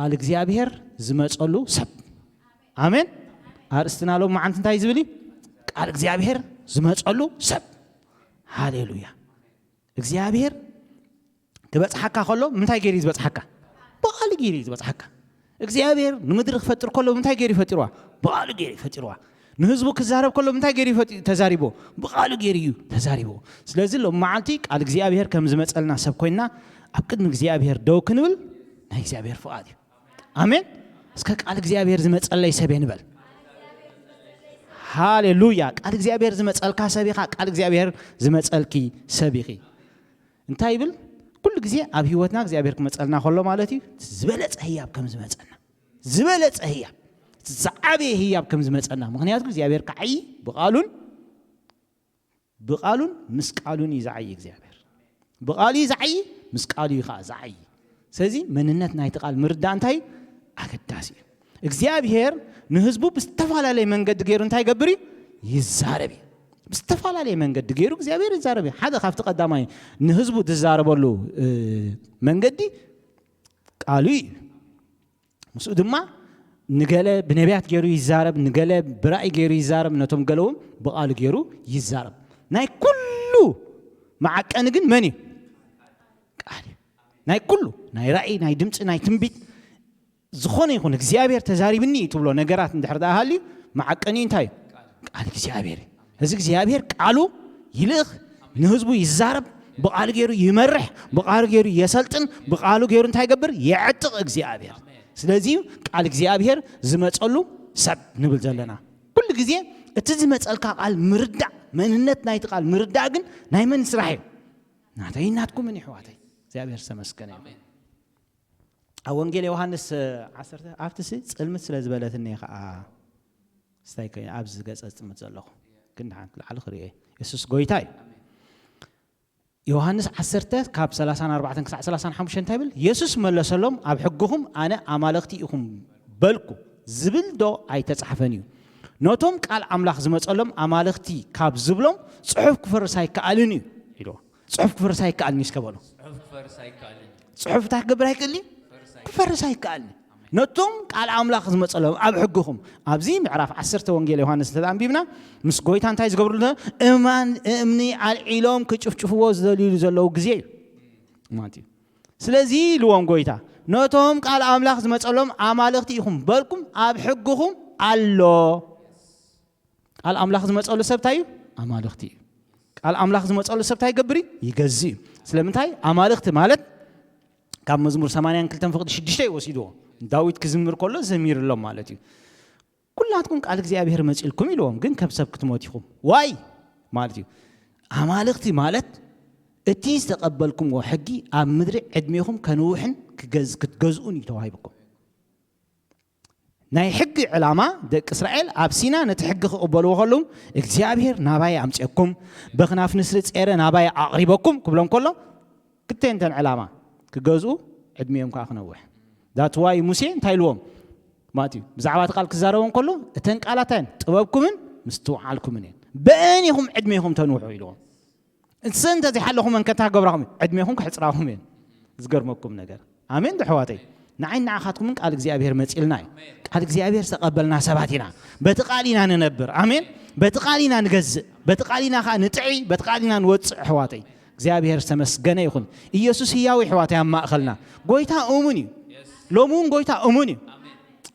ቃል እግዚኣብሔር ዝመጸሉ ሰብ። ኣሜን። ኣርእስትና ሎም መዓንቲ እንታይ ዝብል እዩ? ቃል እግዚኣብሔር ዝመጸሉ ሰብ። ሃሌሉያ። እግዚኣብሔር ክበጽሓካ ከሎ ምንታይ ገይሩ እዩ ዝበጽሓካ? ብቓሉ ገይሩ እዩ ዝበጽሓካ። እግዚኣብሔር ንምድሪ ክፈጥር ከሎ ምንታይ ገይሩ እዩ ፈጢርዋ? ብቓሉ ገይሩ እዩ ፈጢርዋ። ንህዝቡ ክዛረብ ከሎ ምንታይ ገይሩ እዩ ፈጢ-፣ ተዛሪቦ? ብቓሉ ገይሩ እዩ ተዛሪቦ። ስለዚ ሎም መዓልቲ ቃል እግዚኣብሔር ከም ዝመጸልና ሰብ ኮይንና ኣብ ቅድሚ እግዚኣብሔር ደው ክንብል ናይ እግዚኣብሔር ፍቓድ እዩ። ኣሜን። እስከ ቃል እግዚኣብሔር ዝመጸለይ ሰብ እየ ንበል። ሃሌሉያ። ቃል እግዚኣብሔር ዝመጸልካ ሰብ ኢኻ። ቃል እግዚኣብሔር ዝመጸልኪ ሰብ ኢኺ። እንታይ ይብል? ኩሉ ግዜ ኣብ ህይወትና እግዚኣብሔር ክመጸልና ከሎ ማለት እዩ ዝበለጸ ህያብ ከም ዝመጸና፣ ዝበለጸ ህያብ፣ ዝዓበየ ህያብ ከም ዝመጸና። ምኽንያቱ እግዚኣብሔር ክዓዪ ብቓሉን ብቓሉን ምስ ቃሉን እዩ ዝዓዪ እግዚኣብሔር። ብቓሉ እዩ ዝዓዪ፣ ምስ ቃሉ እዩ ከዓ ዝዓዪ። ስለዚ መንነት ናይቲ ቃል ምርዳእ እንታይ ኣገዳሲ እዩ። እግዚኣብሔር ንህዝቡ ብዝተፈላለየ መንገዲ ገይሩ እንታይ ይገብር እዩ? ይዛረብ እዩ። ብዝተፈላለየ መንገዲ ገይሩ እግዚኣብሔር ይዛረብ እዩ። ሓደ ካብቲ ቀዳማይ ንህዝቡ ዝዛረበሉ፣ እ፣ መንገዲ ቃሉ እዩ። ምስኡ ድማ ንገለ ብነቢያት ገይሩ ይዛረብ፣ ንገለ ብራእይ ገይሩ ይዛረብ፣ ነቶም ገለ እውን ብቓሉ ገይሩ ይዛረብ። ናይ ኩሉ መዓቀኒ ግን መን እዩ? ቃል እዩ። ናይ ኩሉ፣ ናይ ራእይ፣ ናይ ድምፂ፣ ናይ ትንቢት፣ ዝኾነ ይኹን እግዚኣብሔር ተዛሪብኒ እዩ ትብሎ ነገራት እንድሕር ደኣ ሃልዩ፣ መዓቀኒ እንታይ እዩ? ቃል እግዚኣብሔር እዩ። እዚ እግዚኣብሔር ቃሉ ይልእኽ፣ ንህዝቡ ይዛረብ፣ ብቓሉ ገይሩ ይመርሕ፣ ብቓሉ ገይሩ የሰልጥን፣ ብቓሉ ገይሩ እንታይ ይገብር? የዕጥቕ እግዚኣብሔር። ስለዚ እዩ ቃል እግዚኣብሔር ዝመጸሉ ሰብ ንብል ዘለና። ኩሉ ግዜ እቲ ዝመጸልካ ቃል ምርዳእ፣ መንነት ናይቲ ቃል ምርዳእ ግን ናይ መን ስራሕ እዩ? ናተይ ናትኩምን ይሕዋተይ። እግዚኣብሔር ዝተመስገነ ይኹን። ኣብ ወንጌል ዮሃንስ፣ እ፣ ዓሰርተ፣ ኣብቲ ሲ ጽልምት ስለ ዝበለትኒ ከኣ ስታይ ከ-፣ ኣብዚ ገጸ ዝጥምት ዘለኹ። ግን ንሓንቲ ላዕሊ ክርእየ። የሱስ ጎይታ እዩ። ዮሃንስ ዓሰርተ ካብ ሰላሳን ኣርባዕተን ክሳዕ ሰላሳን ሓሙሽተን እንታይ ይብል? የሱስ መለሰሎም፣ "ኣብ ሕግኹም ኣነ ኣማልኽቲ ኢኹም በልኩ ዝብል ዶ ኣይተጻሕፈን እዩ? ነቶም ቃል ኣምላኽ ዝመጸሎም ኣማልኽቲ ካብ ዝብሎም ጽሑፍ ክፈርስ ኣይከኣልን እዩ" ኢልዎ። ጽሑፍ ክፈርስ ኣይከኣልን እዩ እስከ በሉ። ጽሑፍ ክፈርስ ኣይከኣልን እዩ። ጽሑፍ እንታይ ክገብር ኣይክእል እዩ? ክፈርስ ኣይከኣልን። ክፈርስ ኣይከኣልን እዩ። ነቶም ቃል ኣምላኽ ዝመጸሎም ኣብ ሕግኹም። ኣብዚ ምዕራፍ ዓሰርተ ወንጌል ዮሃንስ እንተ ኣንቢብና፣ ምስ ጎይታ እንታይ ዝገብርሉ? እማን፣ እምኒ ኣልዒሎም ክጭፍጭፍዎ ዝደልዩሉ ዘለዉ ግዜ እዩ ማለት እዩ። ስለዚ ኢልዎም ጎይታ፣ "ነቶም ቃል ኣምላኽ ዝመጸሎም ኣማልኽቲ ኢኹም በልኩም ኣብ ሕግኹም ኣሎ።" ቃል ኣምላኽ ዝመጸሉ ሰብ እንታይ እዩ? ኣማልኽቲ እዩ። ቃል ኣምላኽ ዝመጸሉ ሰብ እንታይ ይገብር እዩ? ይገዝእ እዩ። ስለምንታይ? ኣማልኽቲ ማለት ካብ መዝሙር ሰማንያን ክልተን ፍቕዲ ሽዱሽተ እዩ ወሲድዎ። ዳዊት ክዝምር ከሎ ዘሚርሎም ማለት እዩ። "ኩላትኩም ቃል እግዚኣብሔር መጺልኩም" ኢልዎም፣ "ግን ከም ሰብ ክትሞት ኢኹም። ዋይ?" ማለት እዩ። ኣማልኽቲ ማለት እቲ ዝተቐበልኩምዎ ሕጊ ኣብ ምድሪ ዕድሜኹም ከንውሕን ክገዝ-፣ ክትገዝኡን እዩ ተዋሂብኩም። ናይ ሕጊ ዕላማ ደቂ እስራኤል ኣብ ሲና ነቲ ሕጊ ክቕበልዎ ከለዉ እግዚኣብሔር ናባይ ኣምጽአኩም፣ በኽናፍ ንስሪ ጼረ ናባይ ኣቕሪበኩም ክብሎም ከሎ ክልተንተን ዕላማ ክገዝኡ ዕድሚኦም ከኣ ክነውሕ። That's why ሙሴ እንታይ ኢልዎም ማለት እዩ? ብዛዕባ እቲ ቃል ክዛረቦም ከሎ እተን ቃላተን ጥበብኩምን ምስትውዓልኩምን እየን። በእን ኢኹም ዕድሜኹም ተንውሑ ኢልዎም። እሰን እንተዘይሓለኹም እንከ እንታይ ክገብራኹም እዩ? ዕድሜኹም ክሕፅራኹም እየን። ዝገርመኩም ነገር። ኣሜን ዶ ኣሕዋተይ? ንዓይ ንዓኻትኩምን ቃል እግዚኣብሔር መፂልና እዩ። ቃል እግዚኣብሔር ዝተቐበልና ሰባት ኢና። በቲ ቃል ኢና ንነብር። ኣሜን። በቲ ቃል ኢና ንገዝእ። በቲ ቃል ኢና ከዓ ንጥዒ። በቲ ቃል ኢና ንወፅእ ኣሕዋተይ። እግዚኣብሔር ዝተመስገነ ይኹን። ኢየሱስ ህያው ኣሕዋተይ ኣብ ማእኸልና። ጎይታ እሙን እዩ። ሎሚ እውን ጎይታ እሙን እዩ።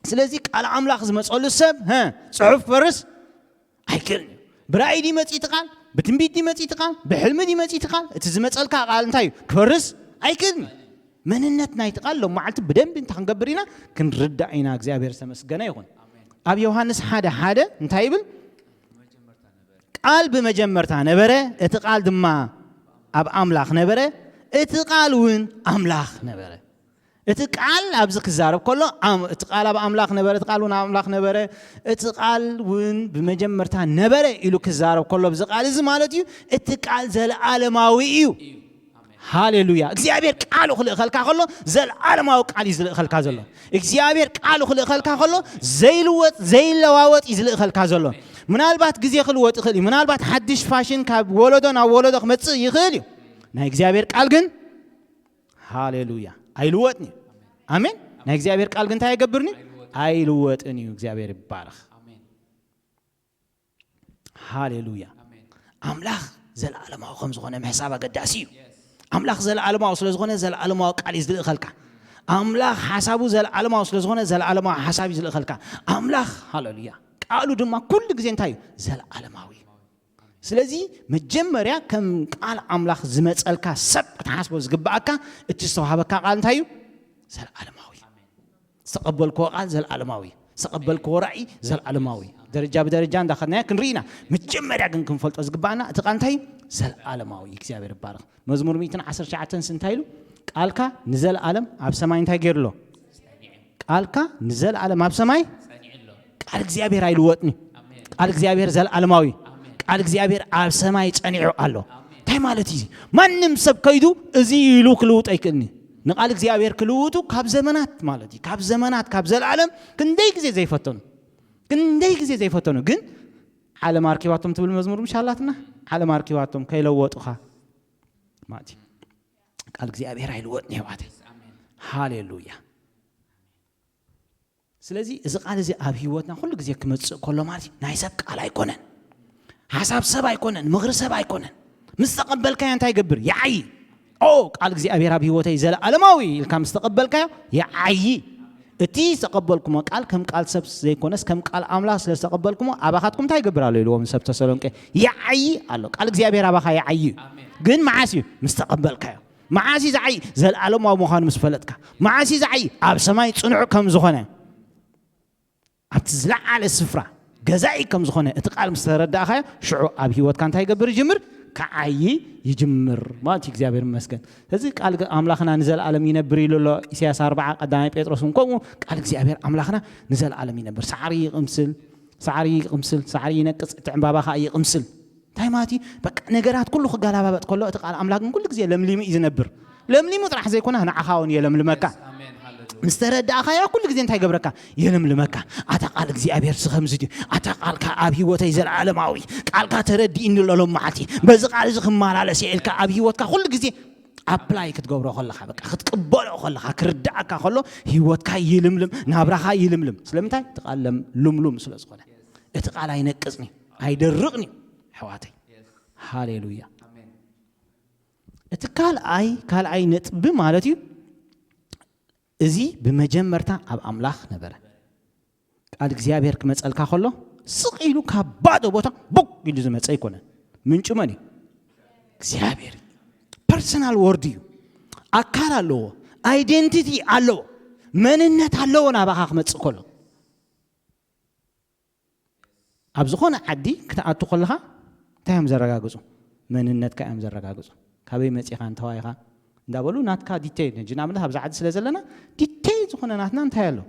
ስለዚ ቃል ኣምላኽ ዝመፀሉ ሰብ፣ ሀ፣ ፅሑፍ ፈርስ ኣይክእልን እዩ። ብራእይ ድዩ መጺእ እቲ ቃል? ብትንቢት ድዩ መጺእ እቲ ቃል? ብሕልሚ ድዩ መጺእ እቲ ቃል? እቲ ዝመጸልካ ቃል እንታይ እዩ? ክፈርስ ኣይክእልን እዩ። መንነት ናይቲ ቃል ሎም መዓልቲ ብደንቢ እንታይ ክንገብር ኢና? ክንርዳእ ኢና። እግዚኣብሔር ዝተመስገነ ይኹን። ኣብ ዮሃንስ ሓደ ሓደ እንታይ ይብል? ቃል ብመጀመርታ ነበረ፣ እቲ ቃል ድማ ኣብ ኣምላኽ ነበረ፣ እቲ ቃል እውን ኣምላኽ ነበረ። እቲ ቃል ኣብዚ ክዛረብ ከሎ፣ ኣም-፣ እቲ ቃል ኣብ ኣምላኽ ነበረ፣ እቲ ቃል እውን ኣብ ኣምላኽ ነበረ፣ እቲ ቃል እውን ብመጀመርታ ነበረ ኢሉ ክዛረብ ከሎ፣ ኣብዚ ቃል እዚ ማለት እዩ፣ እቲ ቃል ዘለኣለማዊ እዩ። ሃሌሉያ። እግዚኣብሔር ቃሉ ክልእኸልካ ከሎ፣ ዘለኣለማዊ ቃል እዩ ዝልእኸልካ ዘሎ። እግዚኣብሔር ቃሉ ክልእኸልካ ከሎ፣ ዘይልወጥ፣ ዘይለዋወጥ እዩ ዝልእኸልካ ዘሎ። ምናልባት ግዜ ክልወጥ ይኽእል እዩ። ምናልባት ሓድሽ ፋሽን ካብ ወለዶ ናብ ወለዶ ክመጽእ ይኽእል እዩ። ናይ እግዚኣብሔር ቃል ግን ሃሌሉያ። ኣይልወጥን እዩ። ኣሜን። ናይ እግዚኣብሔር ቃል ግን እንታይ ኣይገብርን እዩ? ኣይልወጥን እዩ። እግዚኣብሔር ይባረኽ። ሃሌሉያ። ኣምላኽ ዘለዓለማዊ ከም ዝኾነ ምሕሳብ ኣገዳሲ እዩ። ኣምላኽ ዘለዓለማዊ ስለ ዝኾነ ዘለዓለማዊ ቃል እዩ ዝልእኸልካ። ኣምላኽ ሓሳቡ ዘለዓለማዊ ስለ ዝኾነ ዘለዓለማዊ ሓሳብ እዩ ዝልእኸልካ። ኣምላኽ፣ ሃሌሉያ፣ ቃሉ ድማ ኩሉ ግዜ እንታይ እዩ? ዘለዓለማዊ እዩ። ስለዚ መጀመርያ ከም ቃል ኣምላኽ ዝመጸልካ ሰብ ክትሓስቦ ዝግብኣካ፣ እቲ ዝተዋህበካ ቃል እንታይ እዩ? ዘለዓለማዊ። ዝተቐበልክዎ ቃል ዘለዓለማዊ፣ ዝተቐበልክዎ ራእይ ዘለዓለማዊ። ደረጃ ብደረጃ እንዳኸድናዮ ክንርኢ ኢና። መጀመርያ ግን ክንፈልጦ ዝግባኣና እቲ ቃል እንታይ እዩ? ዘለዓለማዊ። እግዚኣብሔር ይባረኽ። መዝሙር ሚእትን ዓሰርተ ትሽዓተን እንታይ ኢሉ? ቃልካ ንዘለዓለም ኣብ ሰማይ እንታይ ገይሩ ኣሎ? ቃልካ ንዘለዓለም ኣብ ሰማይ። ቃል እግዚኣብሔር ኣይልወጥን እዩ። ቃል እግዚኣብሔር ዘለዓለማዊ። ቃል እግዚኣብሔር ኣብ ሰማይ ጸኒዑ ኣሎ። እንታይ ማለት እዩ? ማንም ሰብ ከይዱ እዚ ኢሉ ክልውጥ ኣይክእልን እዩ። ንቃል እግዚኣብሔር ክልውጡ ካብ ዘመናት ማለት እዩ፣ ካብ ዘመናት፣ ካብ ዘለዓለም ክንደይ ግዜ ዘይፈተኑ፣ ክንደይ ግዜ ዘይፈተኑ፣ ግን ዓለም ኣርኪባቶም ትብል መዝሙር ምሽ ኣላትና። ዓለም ኣርኪባቶም ከይለወጡኻ ማለት እዩ። ቃል እግዚኣብሔር ኣይልወጥን እዩ፣ ኣሕዋተይ። ሃሌሉያ። ስለዚ እዚ ቃል እዚ ኣብ ህይወትና ኩሉ ግዜ ክመጽእ ከሎ ማለት እዩ፣ ናይ ሰብ ቃል ኣይኮነን፣ ሓሳብ ሰብ ኣይኮነን፣ ምኽሪ ሰብ ኣይኮነን። ምስ ተቐበልካዮ እንታይ ይገብር? ይዓዪ። ኦ፣ ቃል እግዚኣብሔር ኣብ ህይወተይ ዘለዓለማዊ ኢልካ ምስ ተቐበልካዮ ይዓዪ። እቲ ዝተቐበልኩሞ ቃል ከም ቃል ሰብ ዘይኮነስ ከም ቃል ኣምላኽ ስለ ዝተቐበልኩሞ ኣባኻትኩም እንታይ ይገብር ኣሎ ኢልዎም ሰብ ተሰሎንቄ? ይዓዪ ኣሎ። ቃል እግዚኣብሔር ኣባኻ ይዓዪ እዩ። ግን መዓስ እዩ? ምስ ተቐበልካዮ። መዓስ እዩ ዝዓዪ? ዘለዓለማዊ ምዃኑ ምስ ፈለጥካ። መዓስ እዩ ዝዓዪ? ኣብ ሰማይ ጽኑዕ ከም ዝኾነ፣ ኣብቲ ዝለዓለ ስፍራ ገዛኢ ከም ዝኾነ እቲ ቃል ምስ ተረዳእኻዮ፣ ሽዑ ኣብ ህይወትካ እንታይ ይገብር ይጅምር? ክዓዪ ይጅምር ማለት እዩ። እግዚኣብሔር ይመስገን። ስለዚ ቃል ኣምላኽና ንዘለዓለም ይነብር ኢሉ ኣሎ። ኢሳያስ ኣርብዓ፣ ቀዳማይ ጴጥሮስ እውን ከምኡ፣ ቃል እግዚኣብሔር ኣምላኽና ንዘለዓለም ይነብር። ሳዕሪ ይቕምስል፣ ሳዕሪ ይቕምስል፣ ሳዕሪ ይነቅጽ፣ እቲ ዕምባባ ኸኣ ይቕምስል። እንታይ ማለት እዩ? በቃ ነገራት ኩሉ ክገላባበጥ ከሎ እቲ ቃል ኣምላኽ ግን ኩሉ ግዜ ለምሊሙ እዩ ዝነብር። ለምሊሙ ጥራሕ ዘይኮነ ንዓኻ እውን የለምልመካ። ምስ ተረዳእኻዮ ኩሉ ግዜ እንታይ ይገብረካ? የለምልመካ። ኣታ ቃል እግዚኣብሔር ሲ ከምዚ ድዩ? ኣታ ቃልካ ኣብ ህይወተይ ዘለዓለማዊ፣ ቃልካ ተረዲእኒ ኣሎ ሎም መዓልቲ፣ በዚ ቃል እዚ ክመላለስ እየ ኢልካ ኣብ ህይወትካ ኩሉ ግዜ ኣፕላይ ክትገብሮ ከለኻ፣ በቃ ክትቅበሎ ከለኻ፣ ክርዳእካ ከሎ ህይወትካ ይልምልም፣ ናብራኻ ይልምልም። ስለምንታይ? እቲ ቃል ለም- ልምሉም ስለ ዝኾነ። እቲ ቃል ኣይነቅጽን እዩ፣ ኣይደርቕን እዩ። ኣሕዋተይ፣ ሃሌሉያ። እቲ ካልኣይ ካልኣይ ነጥቢ ማለት እዩ፣ እዚ ብመጀመርታ ኣብ ኣምላኽ ነበረ። ቃል እግዚኣብሔር ክመጸልካ ከሎ ስቕ ኢሉ ካብ ባዶ ቦታ ቡቅ ኢሉ ዝመጸ ኣይኮነን። ምንጩ መን እዩ? እግዚኣብሔር። ፐርሰናል ወርድ እዩ። ኣካል ኣለዎ፣ ኣይደንቲቲ ኣለዎ፣ መንነት ኣለዎ። ናባኻ ክመጽእ ከሎ ኣብ ዝኾነ ዓዲ ክትኣቱ ከለኻ እንታይ እዮም ዘረጋግጹ? መንነትካ እዮም ዘረጋግጹ። ካበይ መጺኻ፣ እንተዋይ ኢኻ እንዳበሉ ናትካ ዲቴይል፣ ሕጂ ንኣብነት ኣብዚ ዓዲ ስለ ዘለና ዲቴይል ዝኾነ ናትና እንታይ ኣሎ?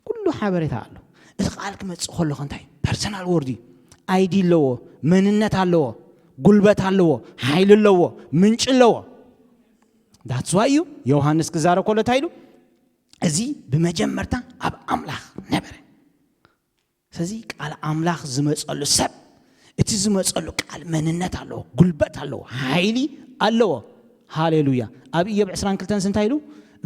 ኩሉ ሓበሬታ ኣሎ። እቲ ቃል ክመጽእ ከሎ እንታይ? ፐርሰናል ወርድ እዩ። ኣይዲ ኣለዎ፣ መንነት ኣለዎ፣ ጉልበት ኣለዎ፣ ሓይሊ ኣለዎ፣ ምንጪ ኣለዎ። ዳትስ ዋይ እዩ ዮሃንስ ክዛረብ ከሎ እንታይ ኢሉ? እዚ ብመጀመርታ ኣብ ኣምላኽ ነበረ። ስለዚ ቃል ኣምላኽ ዝመጸሉ ሰብ፣ እቲ ዝመጸሉ ቃል መንነት ኣለዎ፣ ጉልበት ኣለዎ፣ ሓይሊ ኣለዎ። ሃሌሉያ። ኣብ ኢዮብ ዕስራን ክልተን እንታይ ኢሉ?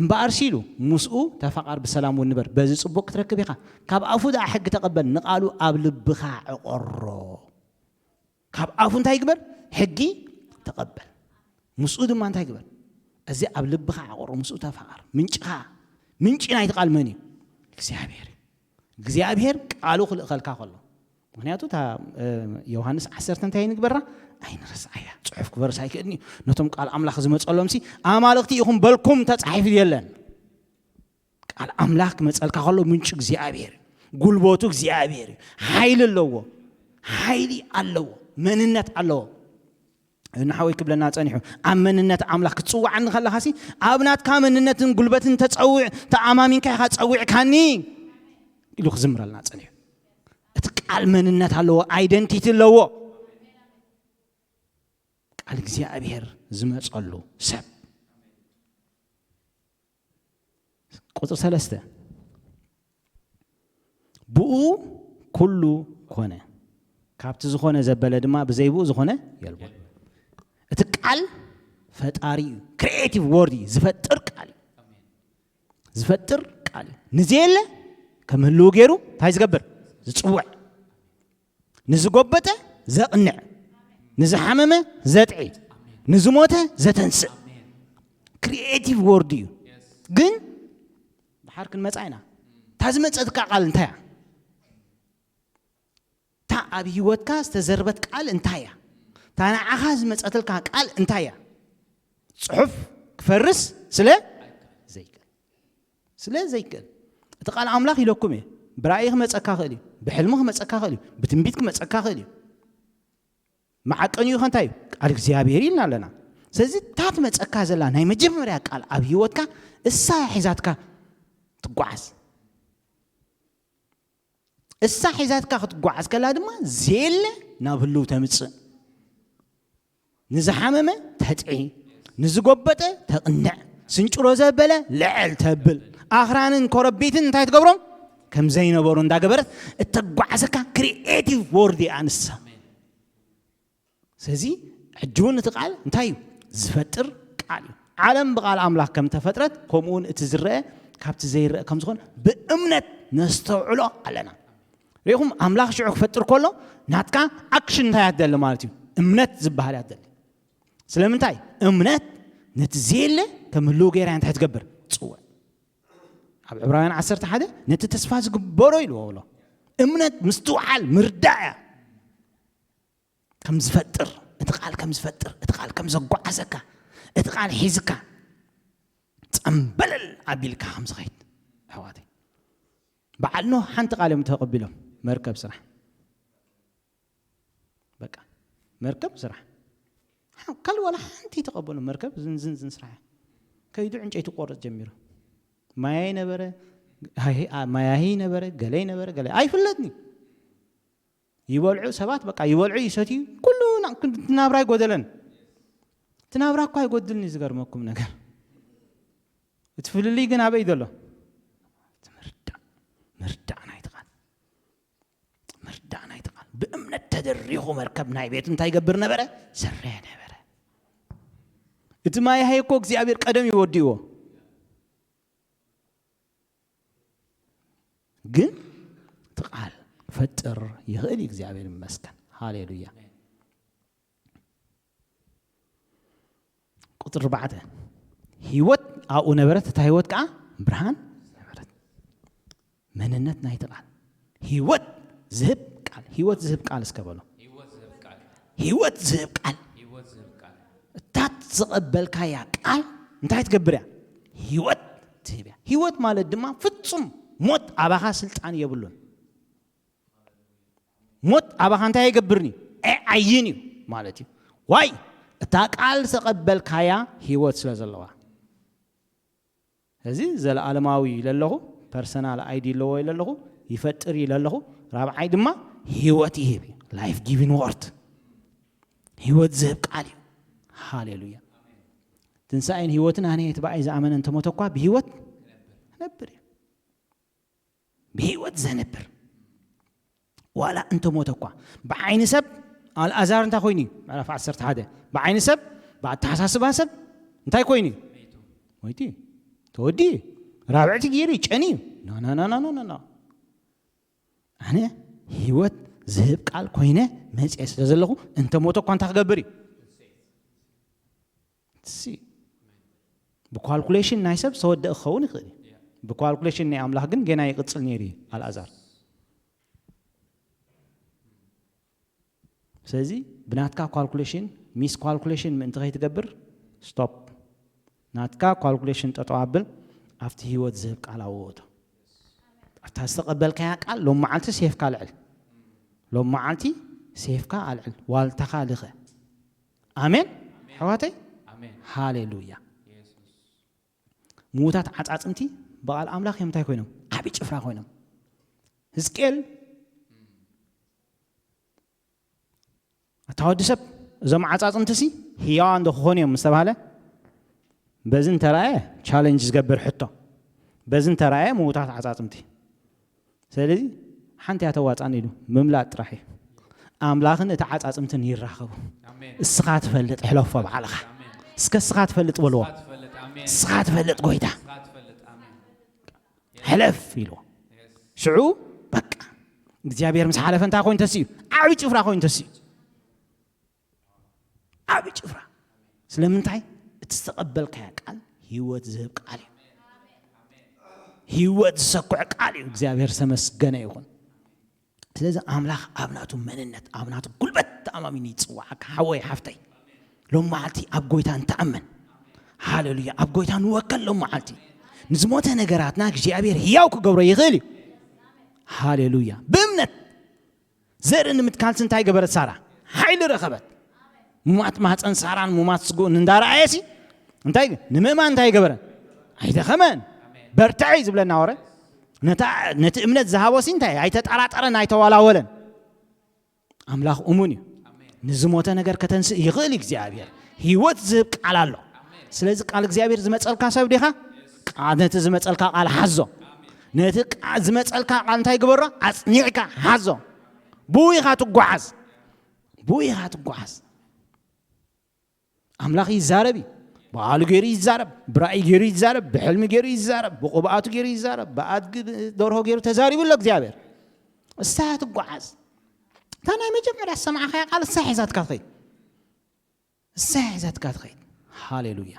እምበኣርሲ ኢሉ፣ ምስኡ ተፋቐር ብሰላም እውን ንበር፣ በዚ ጽቡቕ ክትረክብ ኢኻ። ካብ ኣፉ ደኣ ሕጊ ተቐበል፣ ንቓሉ ኣብ ልብኻ ዕቆሮ። ካብ ኣፉ እንታይ ግበር? ሕጊ ተቐበል። ምስኡ ድማ እንታይ ግበር? እዚ ኣብ ልብኻ ዕቆሮ፣ ምስኡ ተፋቐር። ምንጭኻ፣ ምንጪ ናይቲ ቃል መን እዩ? እግዚኣብሔር እዩ። እግዚኣብሔር ቃሉ ክልእኸልካ ከሎ። ምኽንያቱ እታ፣ እ፣ ዮሃንስ ዓሰርተ እንታይ ንግበራ? ኣይንረስዓያ። ጽሑፍ ክበርስ ኣይክእልን እዩ። ነቶም ቃል ኣምላኽ ዝመጸሎምሲ ኣማልኽቲ ኢኹም በልኩም ተጻሒፉ የለን። ቃል ኣምላኽ ክመጸልካ ከሎ ምንጩ እግዚኣብሔር እዩ። ጉልበቱ እግዚኣብሔር እዩ። ሓይሊ ኣለዎ። ሓይሊ ኣለዎ። መንነት ኣለዎ። ንሓወይ ክብለና ጸኒሑ፣ ኣብ መንነት ኣምላኽ ክትጽውዓኒ ከለኻሲ፣ ኣብ ናትካ መንነትን ጉልበትን ተጸውዕ፣ ተኣማሚንካ ኢኻ ጸዊዕካኒ ኢሉ ክዝምረልና ጸኒሑ። እቲ ቃል መንነት ኣለዎ፣ ኣይደንቲቲ ኣለዎ። ቃል እግዚኣብሔር ዝመጸሉ ሰብ። ቁጽሪ ሰለስተ፣ ብኡ ኩሉ ኮነ፣ ካብቲ ዝኾነ ዘበለ ድማ ብዘይ ብኡ ዝኾነ የልቦን። እቲ ቃል ፈጣሪ እዩ። ክሪኤቲቭ ወርድ እዩ። ዝፈጥር ቃል እዩ። ዝፈጥር ቃል እዩ። ንዘየለ ከም ህልው ገይሩ እንታይ ዝገብር? ዝፅውዕ። ንዝጎበጠ ዘቕንዕ፣ ንዝሓመመ ዘጥዒ፣ ንዝሞተ ዘተንስእ። ክሪኤቲቭ ወርድ እዩ። ግን ድሓር ክንመፃ ኢና። እታ ዝመፀትካ ቃል እንታይ እያ? እታ ኣብ ህይወትካ ዝተዘርበት ቃል እንታይ እያ? እታ ንዓኻ ዝመፀትልካ ቃል እንታይ እያ? ፅሑፍ ክፈርስ ስለ ዘይክእል፣ ስለ ዘይክእል። እቲ ቃል ኣምላኽ ኢለኩም እየ። ብራእይ ክመፀካ ክእል እዩ፣ ብሕልሚ ክመፀካ ክእል እዩ፣ ብትንቢት ክመፀካ ክእል እዩ። መዓቀኒኡ ከ እንታይ እዩ? ቃል እግዚኣብሔር ኢልና ኣለና። ስለዚ እታ ትመፀካ ዘላ ናይ መጀመርያ ቃል ኣብ ህይወትካ እሳ ሒዛትካ ትጓዓዝ። እሳ ሒዛትካ ክትጓዓዝ ከላ ድማ ዘየለ ናብ ህልው ተምፅእ። ንዝሓመመ ተጥዒ፣ ንዝጎበጠ ተቕንዕ፣ ስንጭሮ ዘበለ ልዕል ተብል፣ ኣኽራንን ኮረቢትን እንታይ ትገብሮም? ከም ዘይነበሩ እንዳገበረት እተጓዓዘካ ክሪኤቲቭ ወርድ እያ ንሳ። ስለዚ ሕጂ እውን እቲ ቃል እንታይ እዩ? ዝፈጥር ቃል እዩ። ዓለም ብቓል ኣምላኽ ከም ተፈጥረት፣ ከምኡ እውን እቲ ዝረአ ካብቲ ዘይረአ ከም ዝኾነ ብእምነት ነስተውዕሎ ኣለና። ርኢኹም፣ ኣምላኽ ሽዑ ክፈጥር ከሎ ናትካ ኣክሽን እንታይ እያ ትደሊ ማለት እዩ? እምነት ዝበሃል እያ ትደሊ። ስለምንታይ? እምነት ነቲ ዘየለ ከም ህልው ገይራ እንታይ ትገብር? ትጽውዕ። ኣብ ዕብራውያን ዓሰርተ ሓደ ነቲ ተስፋ ዝግበሮ ኢልዎ ኣሎ። እምነት ምስትውዓል ምርዳእ እያ። ከም ዝፈጥር፣ እቲ ቃል ከም ዝፈጥር፣ እቲ ቃል ከም ዘጓዓዘካ፣ እቲ ቃል ሒዝካ ጸምበለል ኣቢልካ ከም ዝኸይድ። ኣሕዋተይ፣ በዓል ኖህ ሓንቲ ቃል እዮም ተቐቢሎም፣ መርከብ ስራሕ። በቃ መርከብ ስራሕ። ሓ-፣ ካል ዋላ ሓንቲ ተቐበሉ፣ መርከብ ዝን ዝን ዝን ስራሕ። ከይዱ ዕንጨይቲ ቆርጥ ጀሚሩ። ማያይ ነበረ፣ ሃይ-፣ አ-፣ ማያሂ ነበረ፣ ገለይ ነበረ፣ ገለይ ኣይፍለጥኒ። ይበልዑ ሰባት፣ በቃ ይበልዑ፣ ይሰትዩ፣ ኩሉ ና-፣ ኩ-፣ እቲ ናብራ ኣይጎደለን። እቲ ናብራ እኳ ኣይጎድልን እዩ፣ ዝገርመኩም ነገር። እቲ ፍልልይ ግን ኣበይ ዘሎ? እቲ ምርዳእ፣ ምርዳእ ናይቲ ቃል። ምርዳእ ናይቲ ቃል። ብእምነት ተደሪኹ መርከብ ናይ ቤቱ እንታይ ይገብር ነበረ? ዘረየ ነበረ። እቲ ማይ ሃየ እኮ እግዚኣብሔር ቀደም እዩ ወዲእዎ። ግን እቲ ቃል ክፈጥር ይኽእል እዩ። እግዚኣብሔር ይመስገን። ሃሌሉያ። ቁጥሪ ኣርባዕተ፣ ህይወት ኣብኡ ነበረት፣ እታ ህይወት ከዓ ብርሃን ነበረት። መንነት ናይቲ ቃል፣ ህይወት ዝህብ ቃል። ህይወት ዝህብ ቃል እስከ በሎ። ህይወት ዝህብ ቃል። ህይወት ዝህብ ቃል። ህይወት ዝህብ ቃል። እታ ዝቐበልካያ ቃል እንታይ ትገብር እያ? ህይወት ትህብ እያ። ህይወት ማለት ድማ ፍጹም ሞት ኣባኻ ስልጣን የብሉን። ሞት ኣባኻ እንታይ ኣይገብርን እዩ? ኣይዓይን እዩ ማለት እዩ። ዋይ? እታ ቃል ዝተቐበልካያ ህይወት ስለ ዘለዋ። እዚ ዘለኣለማዊ ኢለ ኣለኹ፣ ፐርሰናል ኣይዲ ኣለዎ ኢለ ኣለኹ፣ ይፈጥር ኢለ ኣለኹ። ራብዓይ ድማ ህይወት ይህብ እዩ። ላይፍ ጊቪን ወርድ፣ ህይወት ዝህብ ቃል እዩ። ሃሌሉያ። ትንሳኤን ህይወትን ኣነ እየ፣ እቲ ብኣይ ዝኣመነ እንተሞተ እኳ ብህይወት ክነብር እዩ። ብህይወት ዘንብር ዋላ እንተሞተ እኳ። ብዓይኒ ሰብ ኣልኣዛር እንታይ ኮይኑ እዩ? ምዕራፍ ዓሰርተ ሓደ። ብዓይኒ ሰብ፣ ብኣተሓሳስባ ሰብ እንታይ ኮይኑ እዩ? ሞይቱ እዩ። ተወዲ እዩ። ራብዕቲ ገይሩ እዩ፣ ጨኒ እዩ። ኖ፣ ኖ፣ ኖ፣ ኖ፣ ኖ፣ ኖ፣ ኖ። ኣነ ህይወት ዝህብ ቃል ኮይነ መፅየ ስለ ዘለኹ፣ እንተሞተ እኳ እንታይ ክገብር እዩ? ሲ፣ ብኳልኩሌሽን ናይ ሰብ ዝተወደአ ክኸውን ይኽእል እዩ። ብኳልኩሌሽን ናይ ኣምላኽ ግን ገና ይቕጽል ነይሩ እዩ ኣልኣዛር። ስለዚ ብናትካ ኳልኩሌሽን፣ ሚስ ኳልኩሌሽን ምእንቲ ከይትገብር፣ ስቶፕ። ናትካ ኳልኩሌሽን ጠጠው ኣብል፣ ኣብቲ ህይወት ዝህብ ቃል ኣወቶ። ኣብታ ዝተቐበልካያ ቃል ሎም መዓልቲ ሴፍካ ልዕል። ሎም መዓልቲ ሴፍካ ኣልዕል፣ ዋልታኻ ልኸ። ኣሜን። ኣሜን። ኣሕዋተይ? ኣሜን። ሃሌሉያ። የሱስ። ምዉታት ዓጻጽምቲ ብቓል ኣምላኽ እዮም እንታይ ኮይኖም? ዓቢ ጭፍራ ኮይኖም። ህዝቅኤል፣ ኣታ ወዲ ሰብ፣ እዞም ዓጻጽምትሲ ህያዋን ዶ ክኾኑ እዮም ምስ ተባህለ፣ በዚ እንተረኣየ ቻለንጅ ዝገብር ሕቶ፣ በዚ እንተረኣየ ምዉታት ዓጻጽምቲ። ስለዚ ሓንቲ እያ ተዋጻኒ ኢሉ ምምላጥ ጥራሕ እዩ። ኣምላኽን እቲ ዓጻጽምትን ይራኸቡ። ኣሜን። እስኻ ትፈልጥ፣ ሕለፎ ባዕልኻ። ኣሜን። እስከ እስኻ ትፈልጥ በልዎ። እስኻ ትፈልጥ፣ ኣሜን። እስኻ ትፈልጥ ጎይታ። እስኻ ትፈልጥ፣ ኣሜን። ሕለፍ ኢልዎ። ሽዑ በቃ እግዚኣብሔር ምስ ሓለፈ እንታይ ኮይኑ ተስኡ? ዓብዪ ጭፍራ ኮይኑ ተስኡ። ዓብዪ ጭፍራ። ስለምንታይ? እቲ ዝተቐበልካዮ ቃል ህይወት ዝህብ ቃል እዩ። ህይወት ዝሰኩዕ ቃል እዩ። እግዚኣብሔር ዝተመስገነ ይኹን። ስለዚ ኣምላኽ ኣብ ናቱ መንነት፣ ኣብ ናቱ ጉልበት ተኣማሚኑ ይጽዋዓካ። ሓወይ ሓፍተይ፣ ሎም መዓልቲ ኣብ ጎይታ ንተኣመን። ሃሌሉያ። ኣብ ጎይታ ንወከል ሎም መዓልቲ። ንዝሞተ ነገራትና እግዚኣብሔር ህያው ክገብሮ ይኽእል እዩ። ሃሌሉያ። ብእምነት ዘርኢ ንምትካልሲ እንታይ ገበረት ሳራ? ሓይሊ ረኸበት። ሙማት ማህፀን ሳራን ሙማት ስግኡን እንዳረኣየሲ እንታይ ንምእማን እንታይ ገበረ? ኣይደኸመን። በርትዐ እዩ ዝብለና ወረ። ነታ ነቲ እምነት ዝሃቦሲ እንታይ? ኣይተጠራጠረን ኣይተዋላወለን። ኣምላኽ እሙን እዩ። ንዝሞተ ነገር ከተንስእ ይኽእል እዩ እግዚኣብሔር። ህይወት ዝህብ ቃል ኣሎ። ስለዚ ቃል እግዚኣብሔር ዝመፀልካ ሰብ ዲኻ? ቃ- ነቲ ዝመፀልካ ቃል ሓዞ። ነቲ ቃ- ዝመፀልካ ቃል እንታይ ግበሮ? ኣፅኒዕካ ሓዞ። ብኡ ኢኻ ትጓዓዝ። ብኡ ኢኻ ትጓዓዝ። ኣምላኽ ይዛረብ እዩ። ብቓሉ ገይሩ ይዛረብ፣ ብራእይ ገይሩ ይዛረብ፣ ብሕልሚ ገይሩ ይዛረብ፣ ብቕብኣቱ ገይሩ ይዛረብ፣ ብኣድጊ ደርሆ ገይሩ ተዛሪቡ ኣሎ እግዚኣብሔር። እሳ ትጓዓዝ። እታ ናይ መጀመርያ ዝሰማዕኻያ ቃል እሳ ሒዛትካ ትኸይድ። እሳ ሒዛትካ ትኸይድ። ሃሌሉያ።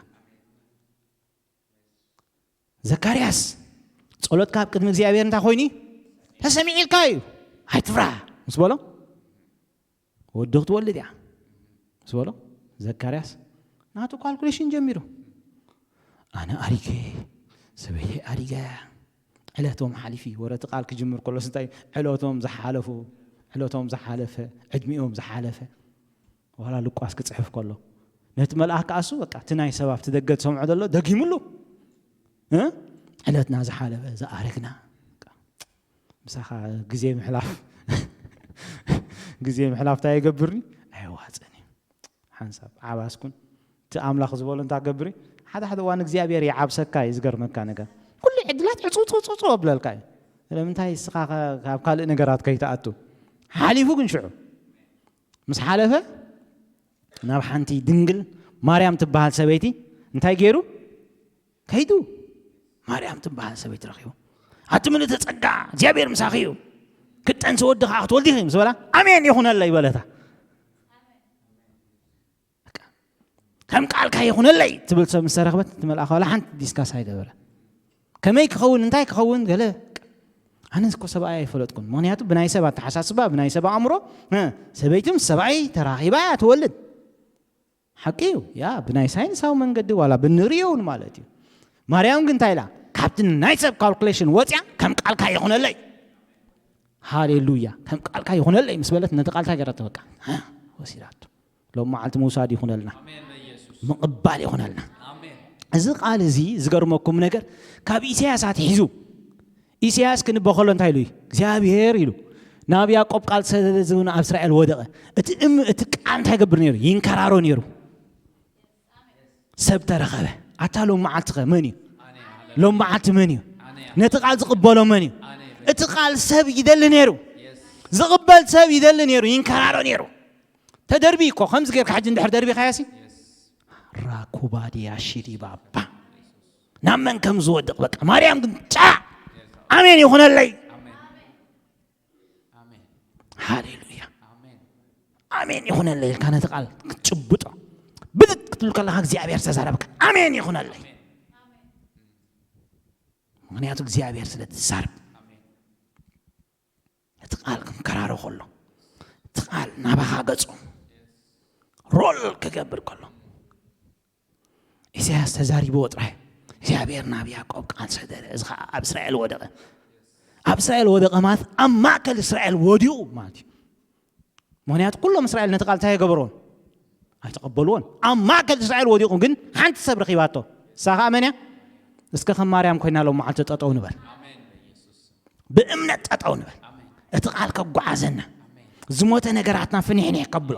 ዘካርያስ፣ ጸሎትካ ኣብ ቅድሚ እግዚኣብሔር እንታይ ኮይኑ እዩ? ተሰሚዑ ኢልካ እዩ። ኣይትፍራህ ምስ በሎ፣ ወዲ ክትወልድ እያ ምስ በሎ፣ ዘካርያስ ናቱ ካልኩሌሽን ጀሚሩ። ኣነ ኣሪገ፣ ሰበይተይ ኣሪጋ፣ ዕለቶም ሓሊፊ፣ ወረቲ ቃል ክጅምር ከሎስ እንታይ? ዕለቶም ዝሓለፉ፣ ዕለቶም ዝሓለፈ፣ ዕድሚኦም ዝሓለፈ፣ ዋላ ልቋስ ክጽሕፍ ከሎ፣ ነቲ መልኣክ ከኣሱ፣ በቃ፣ እቲ ናይ ሰብ ኣብቲ ደገ ዝሰምዖ ዘሎ ደጊምሉ። እ? ዕለትና ዝሓለፈ፣ ዝኣረግና። ምሳኻ ግዜ ምሕላፍ፣ ግዜ ምሕላፍ እንታይ ይገብርኒ? ኣየዋጽእን እዩ። ሓንሳብ ዓባስ ኩን። እቲ ኣምላኽ ዝበሎ እንታይ ገብር እዩ? ሓደ ሓደ እዋን እግዚኣብሔር ይዓብሰካ እዩ፣ ዝገርመካ ነገር። ኩሉ ዕድላት ዕጹ፣ ዕጹ፣ ዕጹ፣ ዕጹ ኣብለልካ እዩ። ስለምንታይ እስኻ ከ-፣ ካብ ካልእ ነገራት ከይትኣቱ? ሓሊፉ ግን ሽዑ ምስ ሓለፈ ናብ ሓንቲ ድንግል ማርያም ትበሃል ሰበይቲ እንታይ ገይሩ? ከይዱ ማርያም ትበሃል ሰበይቲ ረኺቡ። ኣቲ ምልእተ ጸጋ፣ እግዚኣብሔር ምሳኺ እዩ። ክትጠንሲ ወዲ ኸዓ ክትወልዲ ኢኺ ምስ በላ፣ ኣሜን ይኹነለይ በለታ። በቃ፣ ከም ቃልካ ይኹነለይ ትብል ሰብ ምስ ተረኽበት፣ እቲ መልኣኽ ዋላ ሓንቲ ዲስካስ ኣይገበረ። ከመይ ክኸውን፣ እንታይ ክኸውን፣ ገለ፣ ኣነ እኮ ሰብኣይ ኣይፈለጥኩን። ምኽንያቱ ብናይ ሰብ ኣተሓሳስባ፣ ብናይ ሰብ ኣእምሮ፣ እ፣ ሰበይቲ ምስ ሰብኣይ ተራኺባ እያ ትወልድ። ሓቂ እዩ። ያ፣ ብናይ ሳይንሳዊ መንገዲ ዋላ ብንርእዮ እውን ማለት እዩ። ማርያም ግን እንታይ ኢላ? ካብቲ ናይ ሰብ ካልኩሌሽን ወፅያ፣ ከም ቃልካ ይኹነለይ። ሃሌሉያ። ከም ቃልካ ይኹነለይ ምስ በለት፣ ነቲ ቃል እንታይ ገይራቶ? በቃ፣ ሃ፣ ወሲዳቶ። ሎም መዓልቲ ምውሳድ ይኹነልና። ኣሜን በኢየሱስ። ምቕባል ይኹነልና። ኣሜን። እዚ ቃል እዚ ዝገርመኩም ነገር፣ ካብ ኢሳያስ ኣትሒዙ፣ ኢሳያስ ክንበ ከሎ እንታይ ኢሉ እዩ? እግዚኣብሔር ኢሉ፣ ናብ ያዕቆብ ቃል ሰደደ፣ እዚ እውን ኣብ እስራኤል ወደቐ። እቲ እም-፣ እቲ ቃል እንታይ ገብር ነይሩ? ይንከራሮ ነይሩ። ሰብ ተረኸበ። ኣታ ሎም መዓልቲ ኸ መን እዩ? ሎም መዓልቲ መን እዩ? ነቲ ቃል ዝቕበሎ መን እዩ? እቲ ቃል ሰብ ይደሊ ነይሩ። ዝቕበል ሰብ ይደሊ ነይሩ፣ ይንከራሮ ነይሩ። ተደርቢ እኮ፣ ከምዚ ጌርካ ሕጂ እንድሕር ደርቢኻያሲ፣ ራኩባድያ ሽዲ ባባ፣ ናብ መን ከም ዝወድቕ በቃ። ማርያም ግን ጫ፣ ኣሜን ይኹነለይ። ኣሜን። ሃሌሉያ። ኣሜን። ኣሜን ይኹነለይ ኢልካ ነቲ ቃል ክትጭብጦ፣ ብድድ ክትብል ከለኻ እግዚኣብሔር ዝተዛረበካ፣ ኣሜን ይኹነለይ። ምኽንያቱ እግዚኣብሔር ስለ ትዛረብ። ኣሜን። እቲ ቃል ክንከራሮ ከሎ፣ እቲ ቃል ናባኻ ገጹ ሮል ክገብር ከሎ፣ ኢሳያስ ተዛሪብዎ ጥራይ፣ እግዚኣብሔር ናብ ያዕቆብ ቃል ሰደደ፣ እዚ ኸዓ ኣብ እስራኤል ወደቐ። ኣብ እስራኤል ወደቐ ማለት ኣብ ማእከል እስራኤል ወዲቑ ማለት እዩ። ምኽንያቱ ኩሎም እስራኤል ነቲ ቃል እንታይ ኣይገበርዎን? ኣይተቐበልዎን። ኣብ ማእከል እስራኤል ወዲቑ ግን ሓንቲ ሰብ ረኺባቶ። እሳ ኸዓ መን እያ? እስከ ከም ማርያም ኮይና ሎም መዓልቲ ጠጠው ንበል። ብእምነት ጠጠው ንበል። እቲ ቃል ከጓዓዘና፣ ዝሞተ ነገራትና ፍኒሕኒሕ ከብሎ፣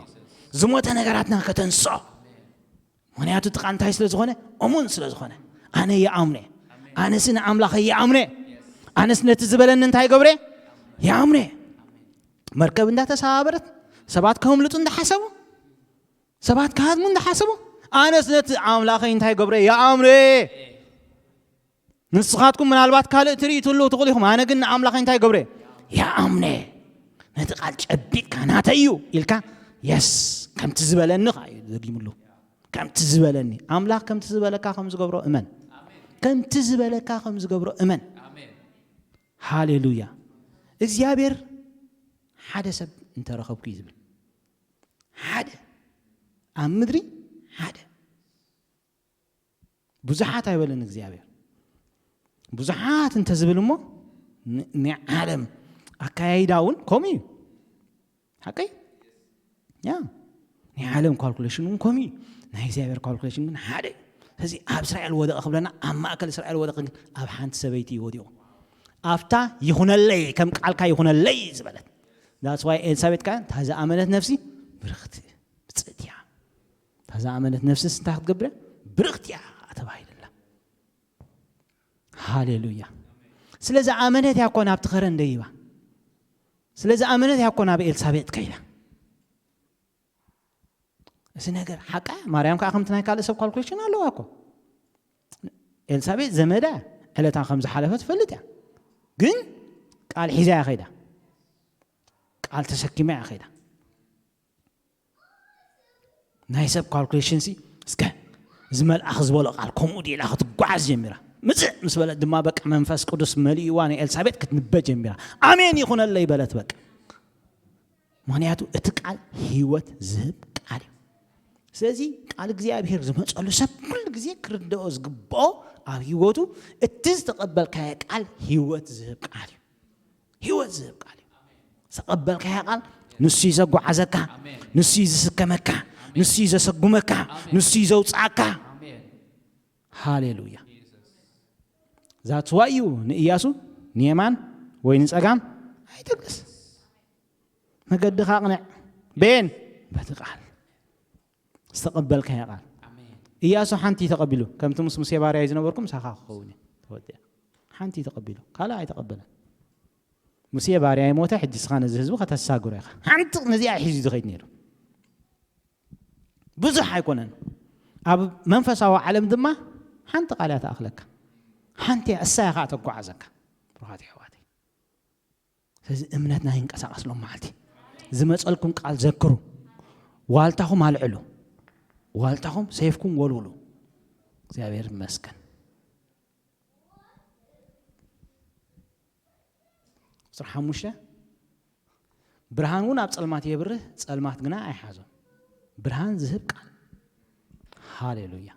ዝሞተ ነገራትና ከተንስኦ። ምኽንያቱ እቲ ቃል እንታይ ስለ ዝኾነ? እሙን ስለ ዝኾነ። ኣነ ይኣምነ። ኣነስ ንኣምላኸይ ይኣምነ። ኣነስ ነቲ ዝበለኒ እንታይ ገብረ? ይኣምነ። መርከብ እንዳተሰባበረት፣ ሰባት ከህምልጡ እንዳሓሰቡ፣ ሰባት ክሃድሙ እንዳሓሰቡ፣ ኣነስ ነቲ ኣምላኸይ እንታይ ገብረ? ይኣምነ። ንስኻትኩም ምናልባት ካልእ ትርኢ ትህልው ትኽእሉ ኢኹም። ኣነ ግን ንኣምላኽ እንታይ ገብረ? ይኣምነ። ነቲ ቃል ጨቢጥካ ናተይ እዩ ኢልካ፣ የስ፣ ከምቲ ዝበለኒ ከኣ እዩ ደጊምሉ። ከምቲ ዝበለኒ። ኣምላኽ ከምቲ ዝበለካ ከም ዝገብሮ እመን። ከምቲ ዝበለካ ከም ዝገብሮ እመን። ሃሌሉያ። እግዚኣብሔር ሓደ ሰብ እንተረኸብኩ እዩ ዝብል። ሓደ። ኣብ ምድሪ ሓደ። ብዙሓት ኣይበለን እግዚኣብሔር። ብዙሓት እንተዝብል እሞ፣ ን-፣ ናይ ዓለም ኣካያይዳ እውን ከምኡ እዩ። ሓቀይ? ያ። ናይ ዓለም ካልኩሌሽን እውን ከምኡ እዩ። ናይ እግዚኣብሔር ካልኩሌሽን ግን ሓደ እዩ። ስለዚ ኣብ እስራኤል ወደቐ ክብለና፣ ኣብ ማእከል እስራኤል ወደቐ ግን ኣብ ሓንቲ ሰበይቲ እዩ ወዲቑ። ኣብታ ይኹነለይ፣ ከም ቃልካ ይኹነለይ ዝበለት። That's why ኤልሳቤጥ ከኣ፣ "እታ ዝኣመነት ነፍሲ ብርኽቲ፣ ብጽእቲ እያ። እታ ዝኣመነት ነፍስስ እንታይ ክትገብር እያ? ብርኽቲ እያ" ተባሂልላ። ሃሌሉያ። ስለ ዝኣመነት እያ እኮ ናብቲ ኸረን ደይባ። ስለ ዝኣመነት እያ እኮ ናብ ኤልሳቤጥ ከይዳ። እዚ ነገር ሓቃ፣ ማርያም ከኣ ከምቲ ናይ ካልእ ሰብ ካልኩሌሽን ኣለዋ እኮ። ኤልሳቤጥ ዘመዳ ዕለታ ከም ዝሓለፈ ትፈልጥ እያ። ግን ቃል ሒዛ እያ ከይዳ። ቃል ተሰኪማ እያ ከይዳ። ናይ ሰብ ካልኩሌሽን ሲ፣ እስከ እዚ መልኣኽ ዝበሎ ቃል ከምኡ ድዩ ኢላ ክትጓዓዝ ጀሚራ። ምጽእ ምስ በለት ድማ በቃ መንፈስ ቅዱስ መሊእዋ ንኤልሳቤጥ ክትንበ ጀሚራ። ኣሜን ይኹነለይ በለት በቃ። ምኽንያቱ እቲ ቃል ህይወት ዝህብ ቃል እዩ። ስለዚ ቃል እግዚኣብሔር ዝመጸሉ ሰብ ኩሉ ግዜ ክርድኦ ዝግብኦ ኣብ ህይወቱ እቲ ዝተቐበልካዮ ቃል ህይወት ዝህብ ቃል እዩ። ህይወት ዝህብ ቃል እዩ። ዝተቐበልካዮ ቃል ንሱ እዩ ዘጓዓዘካ፣ ኣሜን። ንሱ እዩ ዝስከመካ፣ ኣሜን። ንሱ እዩ ዘሰጉመካ፣ ኣሜን። ንሱ እዩ ዘውፅኣካ። ኣሜን። ሃሌሉያ። ጂሰስ። That's why እዩ ንእያሱ ንየማን ወይ ንጸጋም ኣይተግልስ። መገድኻ ኣቕንዕ። ቤን በቲ ቃል። ዝተቐበልካዮ ቃል። ኣሜን። እያሱ ሓንቲ እዩ ተቐቢሉ። ከምቲ ምስ ሙሴ ባርያይ ዝነበርኩ ምሳኻ ክኸውን እየ። ተወዲኣ። ሓንቲ እዩ ተቐቢሉ። ካልእ ኣይተቐበለን። ሙሴ ባርያይ ሞተ፣ ሕጂ ንስኻ ነዚ ህዝቢ ከተሳግሮ ኢኻ። ሓንቲ ነዚኣ ሒዙ ዝኸይድ ነይሩ። ብዙሕ ኣይኮነን። ኣብ መንፈሳዊ ዓለም ድማ ሓንቲ ቃል እያ ትኣኽለካ። ሓንቲ እያ፣ እሳ እያ ኸዓ ተጓዓዘካ። ብሩኻት የሕዋተይ። ስለዚ እምነትና ይንቀሳቐስ ሎም መዓልቲ። ዝመጸልኩም ቃል ዘክሩ። ዋልታኹም ኣልዕሉ። ዋልታኹም ሰይፍኩም ወልውሉ። እግዚኣብሔር ይመስገን። ቁጽሪ ሓሙሽተ፣ ብርሃን እውን ኣብ ጸልማት የብርህ፣ ጸልማት ግና ኣይሓዞ። ብርሃን ዝህብ ቃል። ሃሌሉያ።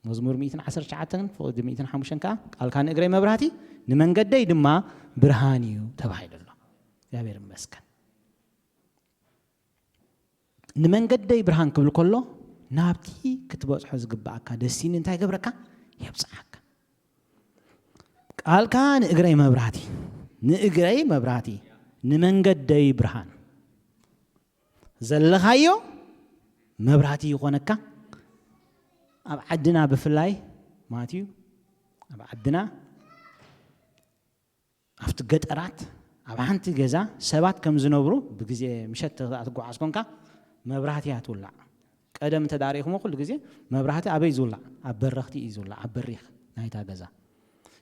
መዝሙር ሚእትን ዓሰርተ ትሽዓተን ፍቕዲ ሚእትን ሓሙሽተን ከኣ፣ "ቃልካ ንእግረይ መብራህቲ፣ ንመንገደይ ድማ ብርሃን እዩ" ተባሂሉ ኣሎ። እግዚኣብሔር ይመስገን። "ንመንገደይ ብርሃን" ክብል ከሎ፣ ናብቲ ክትበጽሖ ዝግብኣካ ደስቲኒ እንታይ ገብረካ? የብጽሓካ። "ቃልካ ንእግረይ መብራህቲ፣ ንእግረይ መብራህቲ፣ ንመንገደይ ብርሃን" ዘለኻዮ መብራህቲ ይኾነካ። ኣብ ዓድና ብፍላይ ማትዩ፣ ኣብ ዓድና ኣብቲ ገጠራት ኣብ ሓንቲ ገዛ ሰባት ከም ዝነብሩ ብግዜ ምሸት ትጓዓዝ ኮንካ መብራህቲ እያ ትውላዕ። ቀደም እንተ ደኣ ርኢኹሞ ኩሉ ግዜ መብራህቲ ኣበይ ዝውላዕ? ኣብ በረኽቲ እዩ ዝውላዕ፣ ኣብ በሪኽ ናይታ ገዛ።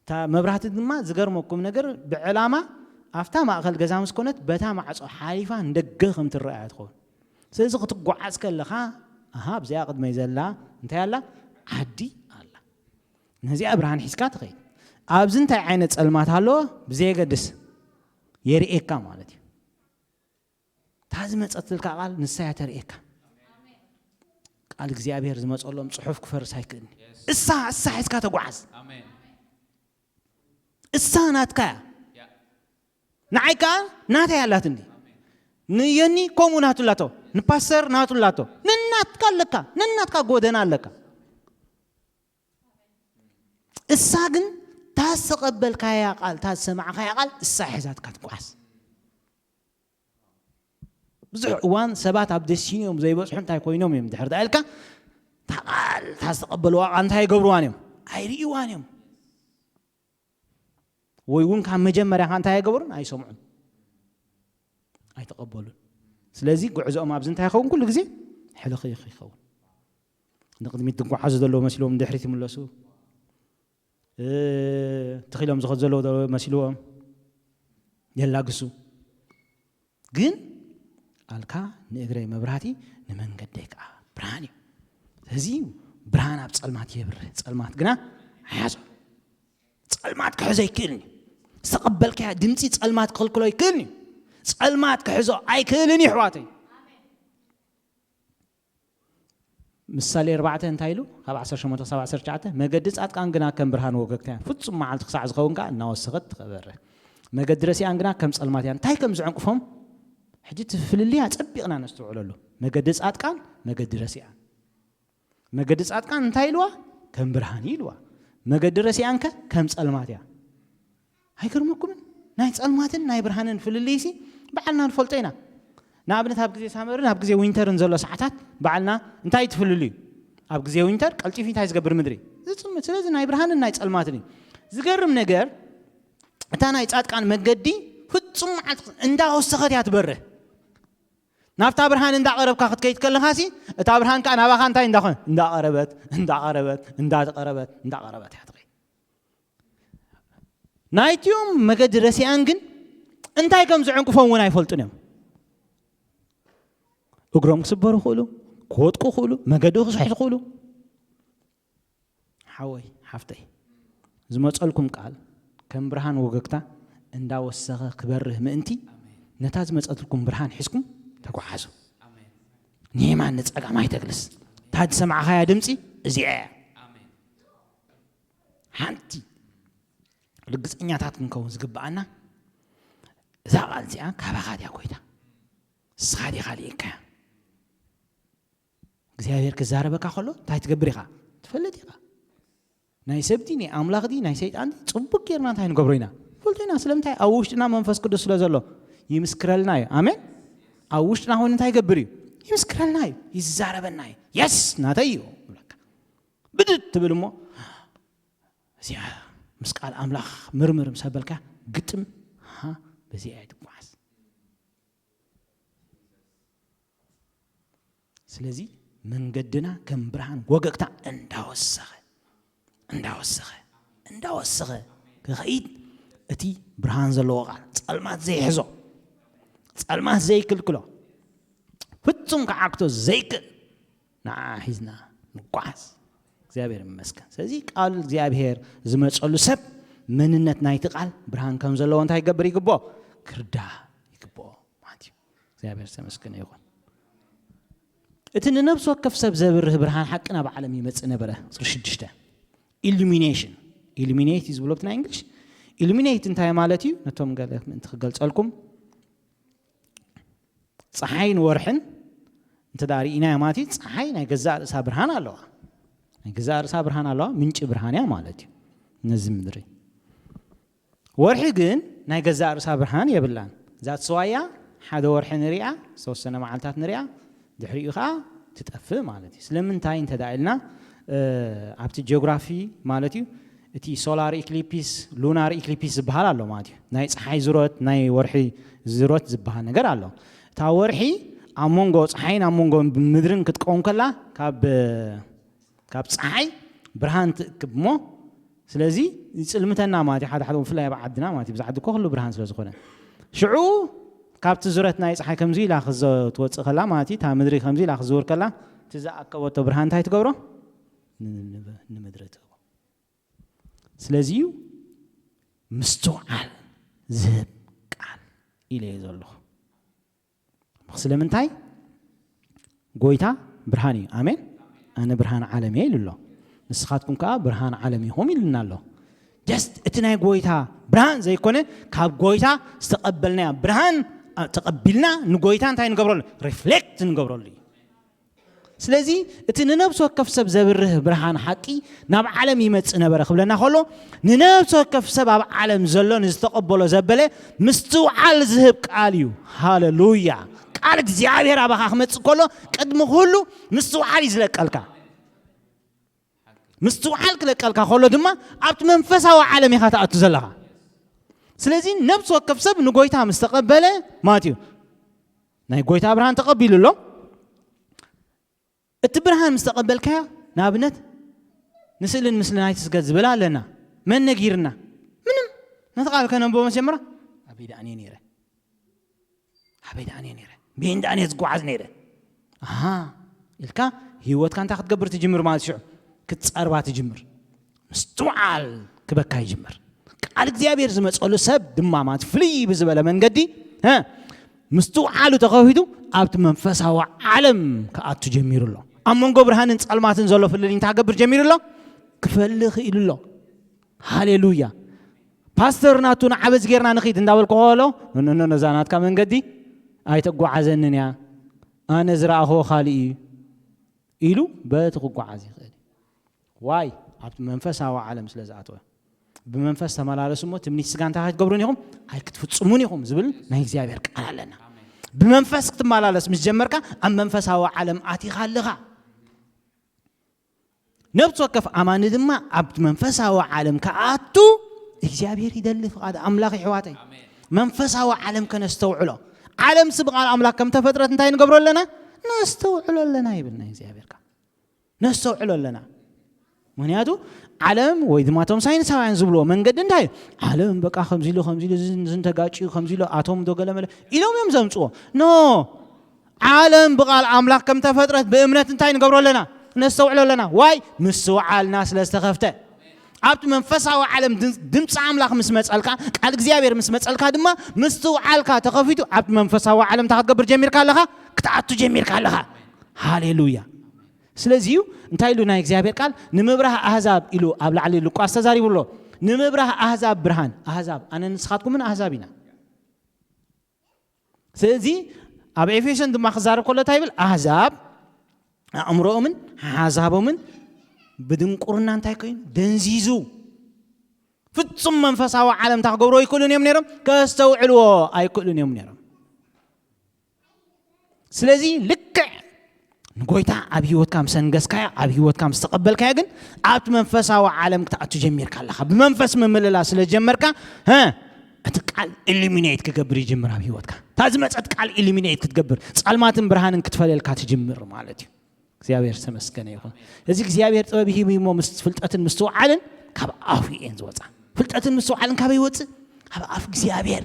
እታ መብራህቲ ድማ ዝገርመኩም ነገር ብዕላማ ኣብታ ማእከል ገዛ ምስ ኮነት በታ ማዕጾ ሓሊፋ ንደገ ከም ትረኣ እያ ትኸውን። ስለዚ ክትጓዓዝ ከለኻ፣ ኣሃ፣ ኣብዚኣ ቅድመይ ዘላ እንታይ ኣላ? ዓዲ ኣላ። ነዚኣ ብርሃን ሒዝካ ትኸይድ። ኣብዚ እንታይ ዓይነት ጸልማት ኣለዎ ብዘየገድስ የርእየካ ማለት እዩ። እታ ዝመጸትልካ ቃል ንሳ እያ ተርእየካ። ቃል እግዚኣብሔር ዝመጸሎም ጽሑፍ ክፈርስ ኣይክእልኒ። እሳ፣ እሳ ሒዝካ ተጓዓዝ። ኣሜን። እሳ ናትካ እያ። ያ። ንዓይ ከኣ ናተይ ኣላትኒ። ንየኒ ከምኡ ናቱ ኣላቶ፣ ንፓስተር ናቱ ኣላቶ። ነናትካ ኣለካ፣ ነናትካ ጎደና ኣለካ። እሳ ግን እታ ዝተቐበልካያ ቃል፣ እታ ዝሰማዕካያ ቃል፣ እሳ ሒዛትካ ትጓዓዝ። ብዙሕ እዋን ሰባት ኣብ ደስቲኒኦም ዘይበጽሑ እንታይ ኮይኖም እዮም ድሕር ደኣ ኢልካ፣ እታ ቃል፣ እታ ዝተቐበልዋ ቃል እንታይ ይገብርዋን እዮም? ኣይርእይዋን እዮም። ወይ እውን ካብ መጀመርያ ከ እንታይ ኣይገበሩን? ኣይሰምዑን። ኣይተቐበሉን። ስለዚ ጉዕዞኦም ኣብዚ እንታይ ይኸውን? ኩሉ ግዜ ሕልኽልኽ ይኸውን። ንቕድሚት ዝጓዓዙ ዘለዉ መሲሎም ንድሕሪት ይምለሱ። እ፣ ትኺሎም ዝኸዱ ዘለዉ ዶ መሲልዎም የላግሱ። ግን ቃልካ ንእግረይ መብራህቲ ንመንገደይ ከዓ ብርሃን እዩ። ስለዚ ብርሃን ኣብ ጸልማት የብርህ፣ ጸልማት ግና ኣያዞ። ጸልማት ክሕዞ ኣይክእልን እዩ። ዝተቐበልካያ ድምፂ ጸልማት ክኽልክሎ ኣይክእልን እዩ። ጸልማት ክሕዞ ኣይክእልን እዩ ኣሕዋተይ። ምሳሌ ኣርባዕተ እንታይ ኢሉ? ካብ ዓሰርተ ሸሞንተ ክሳብ ዓሰርተ ትሽዓተ፣ መገዲ ጻድቃን ግና ከም ብርሃን ወገግታ እያ፣ ፍጹም መዓልቲ ክሳዕ ዝኸውን ከኣ እናወሰኸት ትበርህ። መገዲ ረሲኣን ግና ከም ጸልማት እያ። እንታይ ከም ዝዕንቅፎም ሕጂ እቲ ፍልልይ ኣጸቢቕና ነስተውዕለሉ። መገዲ ጻድቃን፣ መገዲ ረሲኣን። መገዲ ጻድቃን እንታይ ኢልዋ? ከም ብርሃን እዩ ኢልዋ። መገዲ ረሲኣንከ ከም ጸልማት እያ። ኣይገርመኩምን? ናይ ጸልማትን ናይ ብርሃንን ፍልልይሲ ባዕልና ንፈልጦ ኢና። ንኣብነት ኣብ ግዜ ሳመርን ኣብ ግዜ ዊንተርን ዘሎ ሰዓታት ባዕልና እንታይ ትፍልልዩ? ኣብ ግዜ ዊንተር ቀልጢፊ እንታይ ዝገብር ምድሪ? ዝጽምት። ስለዚ ናይ ብርሃንን ናይ ጸልማትን እዩ። ዝገርም ነገር እታ ናይ ጻድቃን መገዲ ፍጹም መዓልቲ እንዳወሰኸት እያ ትበርህ። ናብታ ብርሃን እንዳቐረብካ ክትከይድ ከለኻሲ እታ ብርሃን ከኣ ናባኻ እንታይ እንዳኾነ? እንዳቐረበት፣ እንዳቐረበት፣ እንዳቐረበት፣ እንዳቐረበት እያ ትኸይድ። ናይቲኦም መገዲ ረሲኣን ግን እንታይ ከም ዝዕንቅፎም እውን ኣይፈልጡን እዮም። እግሮም ክስበሩ ይኽእሉ፣ ክወድቁ ይኽእሉ፣ መገዲ ክስሕቱ ይኽእሉ። ሓወይ፣ ሓፍተይ፣ ዝመጸልኩም ቃል ከም ብርሃን ወገግታ እንዳወሰኸ ክበርህ ምእንቲ፣ ነታ ዝመጸትልኩም ብርሃን ሒዝኩም ተጓዓዙ። ንየማን ንጸጋም ኣይተግልስ። እታ ዝሰማዕኻያ ድምፂ እዚኣ እያ። ሓንቲ ርግጸኛታት ክንከውን ዝግብኣና፣ እዛ ቃል እዚኣ ካባኻ ድያ ጎይታ? ንስኻ ዲኻ ልኢካያ? እግዚኣብሔር ክዛረበካ ከሎ እንታይ ትገብር ኢኻ? ትፈልጥ ኢኻ። ናይ ሰብ ድዩ፣ ናይ ኣምላኽ ድዩ፣ ናይ ሰይጣን ድዩ? ጽቡቅ ጌርና እንታይ ንገብሮ ኢና? ንፈልጦ ኢና። ስለምንታይ? ኣብ ውሽጥና መንፈስ ቅዱስ ስለ ዘሎ ይምስክረልና እዩ። ኣሜን። ኣብ ውሽጥና ኮይኑ እንታይ ይገብር እዩ? ይምስክረልና እዩ፣ ይዛረበና እዩ። የስ ናተይ እዩ ይብለካ። ብድድ ትብል እሞ እዚኣ ምስ ቃል ኣምላኽ ምርምር ምስ ኣበልካ ግጥም፣ ሃ፣ በዚኣ እያ ትጓዓዝ። ስለዚ መንገድና ከም ብርሃን ወገግታ እንዳወሰኸ፣ እንዳወሰኸ፣ እንዳወሰኸ ክኸይድ፣ እቲ ብርሃን ዘለዎ ቃል ጸልማት ዘይሕዞ፣ ጸልማት ዘይክልክሎ፣ ፍጹም ክዓግቶ ዘይክእል ንዓ ሒዝና ንጓዓዝ። እግዚኣብሔር ይመስገን። ስለዚ ቃል እግዚኣብሔር ዝመጸሉ ሰብ መንነት ናይቲ ቃል ብርሃን ከም ዘለዎ እንታይ ይገብር ይግብኦ? ክርዳ ይግብኦ ማለት እዩ። እግዚኣብሔር ዝተመስገነ ይኹን። እቲ ንነብሲ ወከፍ ሰብ ዘብርህ ብርሃን ሓቂ ናብ ዓለም ይመጽእ ነበረ። ቁጽሪ ሽዱሽተ ኢሉሚኔሽን። ኢሉሚኔት እዩ ዝብሎ ብቲ ናይ እንግሊሽ። ኢሉሚኔት እንታይ ማለት እዩ? ነቶም ገለ ምእንቲ ክገልጸልኩም፣ ጸሓይን ወርሕን እንተ ደኣ ርኢናዮ ማለት እዩ፣ ጸሓይ ናይ ገዛእ ርእሳ ብርሃን ኣለዋ። ናይ ገዛእ ርእሳ ብርሃን ኣለዋ፣ ምንጪ ብርሃን እያ ማለት እዩ ነዚ ምድሪ። ወርሒ ግን ናይ ገዛእ ርእሳ ብርሃን የብላን። ዛት ስዋያ ሓደ ወርሒ ንሪኣ፣ ዝተወሰነ መዓልታት ንሪኣ፣ ድሕሪኡ ኸዓ ትጠፍእ ማለት እዩ። ስለምንታይ እንተ ደኣ ኢልና፣ እ፣ ኣብቲ ጂኦግራፊ ማለት እዩ፣ እቲ ሶላር ኢክሊፒስ፣ ሉናር ኢክሊፒስ ዝበሃል ኣሎ ማለት እዩ። ናይ ጸሓይ ዝሮት፣ ናይ ወርሒ ዝሮት ዝበሃል ነገር ኣሎ። እታ ወርሒ ኣብ መንጎ ጸሓይን ኣብ መንጎ ምድርን ክትቀውም ከላ፣ ካብ፣ ካብ ጸሓይ ብርሃን ትእክብ እሞ፣ ስለዚ ይጽልምተና ማለት እዩ። ሓደ ሓደ ብፍላይ ኣብ ዓድና ማለት እዩ። ብዛ ዓዲ እኮ ኩሉ ብርሃን ስለ ዝኾነ። ሽዑ ካብቲ ዙረት ናይ ጸሓይ ከምዚ ኢላ ክዘ-፣ ትወጽእ ከላ ማለት እዩ። እታ ምድሪ ከምዚ ኢላ ክዝውር ከላ፣ እቲ ዝኣከበቶ ብርሃን እንታይ ትገብሮ? ን-፣ ን-፣ ንምድሪ ትህቦ። ስለዚ እዩ ምስትውዓል ዝህብ ቃል ኢለ እየ ዘለኹ። ስለምንታይ? ጎይታ ብርሃን እዩ። ኣሜን። ኣነ ብርሃን ዓለም እየ ኢሉ ኣሎ። ንስኻትኩም ከኣ ብርሃን ዓለም ኢኹም ኢሉና ኣሎ። ጀስት እቲ ናይ ጎይታ ብርሃን ዘይኮነ፣ ካብ ጎይታ ዝተቐበልናዮ ብርሃን፣ ኣ፣ ተቐቢልና ንጎይታ እንታይ ንገብረሉ? ሪፍሌክት ንገብረሉ እዩ። ስለዚ እቲ ንነብሲ ወከፍ ሰብ ዘብርህ ብርሃን ሓቂ ናብ ዓለም ይመጽእ ነበረ ክብለና ከሎ፣ ንነብሲ ወከፍ ሰብ ኣብ ዓለም ዘሎ ንዝተቐበሎ ዘበለ ምስትውዓል ዝህብ ቃል እዩ። ሃሌሉያ። ቃል እግዚኣብሔር ኣባኻ ክመጽእ ከሎ ቅድሚ ኩሉ ምስትውዓል እዩ ዝለቀልካ። ምስትውዓል ክለቀልካ ከሎ ድማ ኣብቲ መንፈሳዊ ዓለም ኢኻ ትኣቱ ዘለኻ። ስለዚ ነብሲ ወከፍ ሰብ ንጎይታ ምስ ተቐበለ ማለት እዩ፣ ናይ ጎይታ ብርሃን ተቐቢሉ ኣሎ። እቲ ብርሃን ምስ ተቐበልካዮ፣ ንኣብነት ንስእልን ምስልን ኣይትስገድ ዝብል ኣለና። መን ነጊርና? ምንም። ነቲ ቃል ከነንብቦ መጀመራ ኣበይ ደኣ እየ ነይረ? ኣበይ ደኣ እየ ነይረ? ብየን ደኣ እየ ዝጓዓዝ ነይረ? ኣሃ ኢልካ ህይወትካ እንታይ ክትገብር ትጅምር ማለት ሽዑ ክትጸርባ ትጅምር። ምስትውዓል ክበካ ይጅምር። ቃል እግዚኣብሔር ዝመጸሉ ሰብ ድማ ማለት ፍልይ ብዝበለ መንገዲ ሀ ምስትውዓሉ ተኸፊቱ ኣብቲ መንፈሳዊ ዓለም ክኣቱ ጀሚሩ ኣሎ። ኣብ መንጎ ብርሃንን ጸልማትን ዘሎ ፍልልይ እንታይ ክገብር ጀሚሩ ኣሎ? ክፈሊ ክኢሉ ኣሎ። ሃሌሉያ። ፓስተር ናቱ ንዓበዝ ጌርና ንኺድ እንዳበልኩ ከሎ፣ "ኖ፣ ኖ፣ ኖ፣ ነዛ ናትካ መንገዲ ኣይተጓዓዘንን እያ። ኣነ ዝረኣኽዎ ካልእ እዩ" ኢሉ በቲ ክጓዓዝ ይኽእል እዩ። ዋይ? ኣብቲ መንፈሳዊ ዓለም ስለ ዝኣተወ። "ብመንፈስ ተመላለሱ እሞ ትምኒት ስጋ እንታይ ኣይትገብሩን ኢኹም? ኣይክትፍጽሙን ኢኹም" ዝብል ናይ እግዚኣብሔር ቃል ኣለና። ብመንፈስ ክትመላለስ ምስ ጀመርካ ኣብ መንፈሳዊ ዓለም ኣቲኻ ኣለኻ። ነብሲ ወከፍ ኣማኒ ድማ ኣብቲ መንፈሳዊ ዓለም ክኣቱ እግዚኣብሔር ይደሊ። ፍቓድ ኣምላኽ ይሕዋተይ። መንፈሳዊ ዓለም ከነስተውዕሎ። ዓለም ስብ ቃል ኣምላኽ ከም ተፈጥረት እንታይ ንገብሮ ኣለና? ነስተውዕሎ ኣለና ይብል ናይ እግዚኣብሔር ቃል። ነስተውዕሎ ኣለና። ምክንያቱ ዓለም ወይ ድማ እቶም ሳይንሳውያን ዝብልዎ መንገዲ እንታይ እዩ? ዓለም በቃ ከምዚ ኢሉ፣ ከምዚ ኢሉ፣ ዝን፣ ዝን ተጋጭዩ፣ ከምዚ ኢሉ፣ ኣቶም ዶ ገለ መለ ኢሎም እዮም ዘምጽዎ። ኖ፣ ዓለም ብቃል ኣምላኽ ከም ተፈጥረት ብእምነት እንታይ ንገብሮ ኣለና? ነስተውዕሎ ኣለና። ዋይ? ምስትውዓልና ስለ ዝተኸፍተ። ኣብቲ መንፈሳዊ ዓለም ድም-፣ ድምፂ ኣምላኽ ምስ መጸልካ፣ ቃል እግዚኣብሔር ምስ መጸልካ ድማ ምስትውዓልካ ተኸፊቱ ኣብቲ መንፈሳዊ ዓለም እንታይ ክትገብር ጀሚርካ ኣለኻ? ክትኣቱ ጀሚርካ ኣለኻ። ሃሌሉያ። ስለዚ እዩ እንታይ ኢሉ ናይ እግዚኣብሔር ቃል? "ንምብራህ ኣህዛብ" ኢሉ ኣብ ላዕሊ ሉቃስ ተዛሪቡ ኣሎ። "ንምብራህ ኣህዛብ ብርሃን"። ኣህዛብ፣ ኣነ ንስኻትኩምን ኣህዛብ ኢና። ስለዚ ኣብ ኤፌሶን ድማ ክዛረብ ከሎ እንታይ ይብል? ኣህዛብ ኣእምሮኦምን ሓሳቦምን ብድንቁርና እንታይ ኮይኑ? ደንዚዙ። ፍጹም መንፈሳዊ ዓለም እንታይ ክገብሩ ኣይክእሉን እዮም ነይሮም? ከስተውዕልዎ ኣይክእሉን እዮም ነይሮም። ስለዚ ልክዕ ንጎይታ ኣብ ህይወትካ ምስ ኣንገስካዮ፣ ኣብ ህይወትካ ምስ ተቐበልካዮ ግን ኣብቲ መንፈሳዊ ዓለም ክትኣቱ ጀሚርካ ኣለኻ። ብመንፈስ ምምልላስ ስለ ጀመርካ፣ ሀ፣ እቲ ቃል ኢሉሚኔት ክገብር ይጅምር ኣብ ህይወትካ። እታ ዝመጸት ቃል ኢሉሚኔት ክትገብር፣ ጸልማትን ብርሃንን ክትፈልየልካ ትጅምር ማለት እዩ። እግዚኣብሔር ዝተመስገነ ይኹን። እዚ እግዚኣብሔር ጥበብ ይህብ እሞ ምስ ፍልጠትን ምስትውዓልን ካብ ኣፉ እየን ዝወጻ። ፍልጠትን ምስትውዓልን ካበይ ይወጽእ? ካብ ኣፍ እግዚኣብሔር።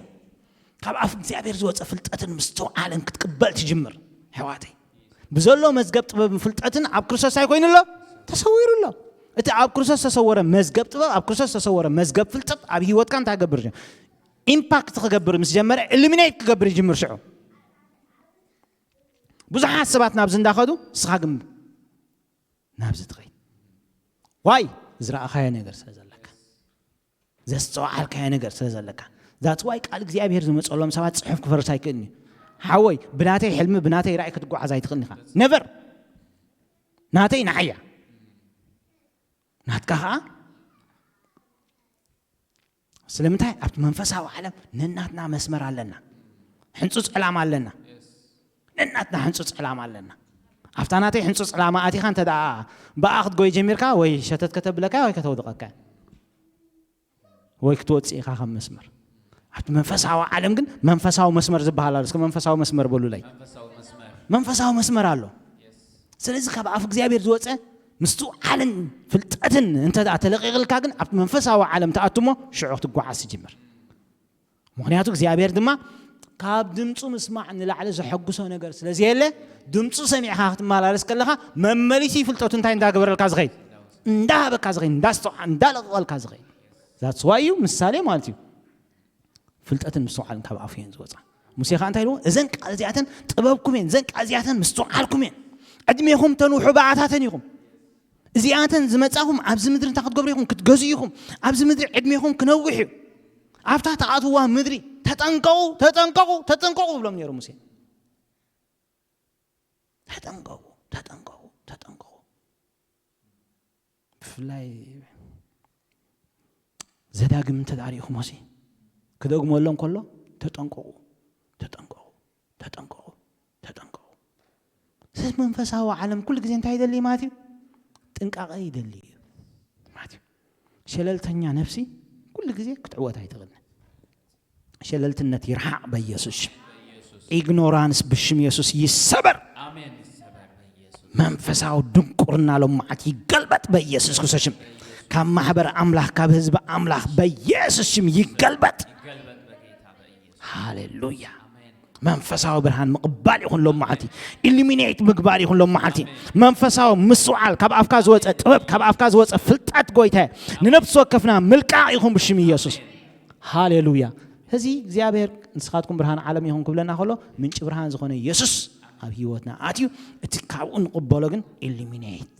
ካብ ኣፍ እግዚኣብሔር ዝወጸ ፍልጠትን ምስትውዓልን ክትቅበል ትጅምር። ኣሕዋተይ፣ ብዘሎ መዝገብ ጥበብን ፍልጠትን ኣብ ክርስቶስ ኣይኮይኑ ኣሎ? ተሰዊሩ ኣሎ። እቲ ኣብ ክርስቶስ ዝተሰወረ መዝገብ ጥበብ፣ ኣብ ክርስቶስ ዝተሰወረ መዝገብ ፍልጠት ኣብ ህይወትካ እንታይ ክገብር ጀ-? ኢምፓክት ክገብር ምስ ጀመረ፣ ኢሉሚኔት ክገብር ይጅምር ሽዑ። ብዙሓት ሰባት ናብዚ እንዳኸዱ፣ ንስኻ ግን ናብዚ ትኸይድ። ዋይ? ዝረኣኻዮ ነገር ስለ ዘለካ፣ ዘስተውዓልካዮ ነገር ስለ ዘለካ። ዛትስ ዋይ ቃል እግዚኣብሔር ዝመጸሎም ሰባት ጽሑፍ ክፈርስ ኣይክእልን እዩ። ሓወይ፣ ብናተይ ሕልሚ፣ ብናተይ ራእይ ክትጓዓዝ ኣይትኽእልን ኢኻ። ነቨር። ናተይ ንዓያ፣ ናትካ ኸዓ። ስለምንታይ? ኣብቲ መንፈሳዊ ዓለም ነናትና መስመር ኣለና። ሕንጹጽ ዕላማ ኣለና። ነናትና ሕንጹጽ ዕላማ ኣለና። ኣብታ ናተይ ሕንጹጽ ዕላማ ኣቲኻ እንተ ደኣ ብኣ ክትጎይ ጀሚርካ፣ ወይ ሸተት ከተብለካ ወይ ከተውድቐካ፣ ወይ ክትወጽእ ኢኻ ካብ መስመር። ኣብቲ መንፈሳዊ ዓለም ግን መንፈሳዊ መስመር ዝበሃል ኣሎ። እስከ መንፈሳዊ መስመር በሉለይ። መንፈሳዊ መስመር ኣሎ። ስለዚ ካብ ኣፍ እግዚኣብሔር ዝወጸ ምስትውዓልን ፍልጠትን እንተ ደኣ ተለቒቕልካ ግን ኣብቲ መንፈሳዊ ዓለም ትኣቱ እሞ ሽዑ ክትጓዓዝ ትጅምር። ምኽንያቱ እግዚኣብሔር ድማ ካብ ድምፁ ምስማዕ ንላዕሊ ዘሐጉሶ ነገር ስለ ዘየለ፣ ድምፁ ሰሚዕኻ ክትመላለስ ከለኻ መመሊሲ ፍልጠቱ እንታይ እንዳገበረልካ ዝኸይድ? እንዳሃበካ ዝኸይድ፣ እንዳስተውዓ-፣ እንዳለቐቐልካ ዝኸይድ። ዛትስ ዋይ እዩ ምሳሌ ማለት እዩ። ፍልጠትን ምስትውዓልን ካብ ኣፉ እየን ዝወፃ። ሙሴ ከዓ እንታይ ኢልዎ? "እዘን ቃል እዚኣተን ጥበብኩም እየን፣ እዘን ቃል እዚኣተን ምስትውዓልኩም እየን። ዕድሜኹም ተንውሑ ብኣታተን ኢኹም። እዚኣተን ዝመጻኹም ኣብዚ ምድሪ እንታይ ክትገብሩ ኢኹም? ክትገዝኡ ኢኹም። ኣብዚ ምድሪ ዕድሜኹም ክነውሕ እዩ። ኣብታ ትኣትውዋ ምድሪ ተጠንቀቑ፣ ተጠንቀቑ፣ ተጠንቀቑ" ይብሎም ነይሩ ሙሴ። "ተጠንቀቑ፣ ተጠንቀቑ፣ ተጠንቀቑ።" ብፍላይ ዘዳግም እንተ ደኣ ርኢኹሞ ሲ፣ ክደግመሎም ከሎ፣ "ተጠንቀቑ፣ ተጠንቀቑ፣ ተጠንቀቑ፣ ተጠንቀቑ።" ስለዚ መንፈሳዊ ዓለም ኩሉ ግዜ እንታይ ይደሊ ማለት እዩ? ጥንቃቐ ይደሊ እዩ ማለት እዩ። ሸለልተኛ ነፍሲ ኩሉ ግዜ ክትዕወት ኣይትኽእልን። ሸለልትነት ይርሓቕ በኢየሱስ ሽም። ኢግኖራንስ ብሽም ኢየሱስ ይሰበር። መንፈሳዊ ድንቁርና ሎማዓት ይገልበጥ በኢየሱስ ክርስቶስ ሽም። ካብ ማሕበር ኣምላኽ፣ ካብ ህዝቢ ኣምላኽ በኢየሱስ ሽም ይገልበጥ። ሃሌሉያ። መንፈሳዊ ብርሃን ምቕባል ይኹን ሎም መዓልቲ። ኢሉሚኔት ምግባር ይኹን ሎም መዓልቲ። መንፈሳዊ ምስውዓል፣ ካብ ኣፍካ ዝወፀ ጥበብ፣ ካብ ኣፍካ ዝወፀ ፍልጠት ጎይታ፣ ንነፍሲ ወከፍና ምልቃቕ ይኹን ብሽም ኢየሱስ። ሃሌሉያ። እዚ እግዚኣብሔር ንስኻትኩም ብርሃን ዓለም ይኹን ክብለና ከሎ፣ ምንጪ ብርሃን ዝኾነ ኢየሱስ ኣብ ህይወትና ኣትዩ፣ እቲ ካብኡ ንቕበሎ ግን ኢሉሚኔት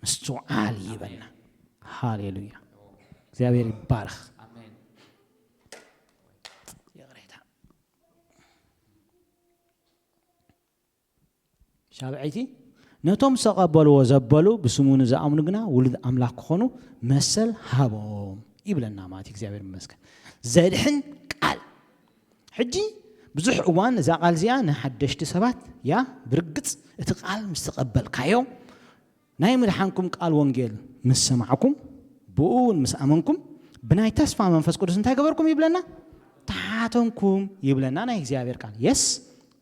ምስትውዓል ይበልና። ሃሌሉያ። እግዚኣብሔር ይባረኽ። ይቕሬታ። ሻብዐይቲ፣ ነቶም ዝተቐበልዎ ዘበሉ ብስሙ ንዝኣምኑ ግና ውሉድ ኣምላኽ ክኾኑ መሰል ሃቦም ይብለና ማለት እዩ። እግዚኣብሔር ይመስገን። ዘድሕን ቃል። ሕጂ ብዙሕ እዋን እዛ ቃል እዚኣ ንሓደሽቲ ሰባት እያ። ብርግጽ እቲ ቃል ምስ ተቐበልካዮ፣ ናይ ምድሓንኩም ቃል ወንጌል ምስ ሰማዕኩም፣ ብኡ እውን ምስ ኣመንኩም፣ ብናይ ተስፋ መንፈስ ቅዱስ እንታይ ገበርኩም ይብለና? ተሓተምኩም ይብለና ናይ እግዚኣብሔር ቃል። የስ፣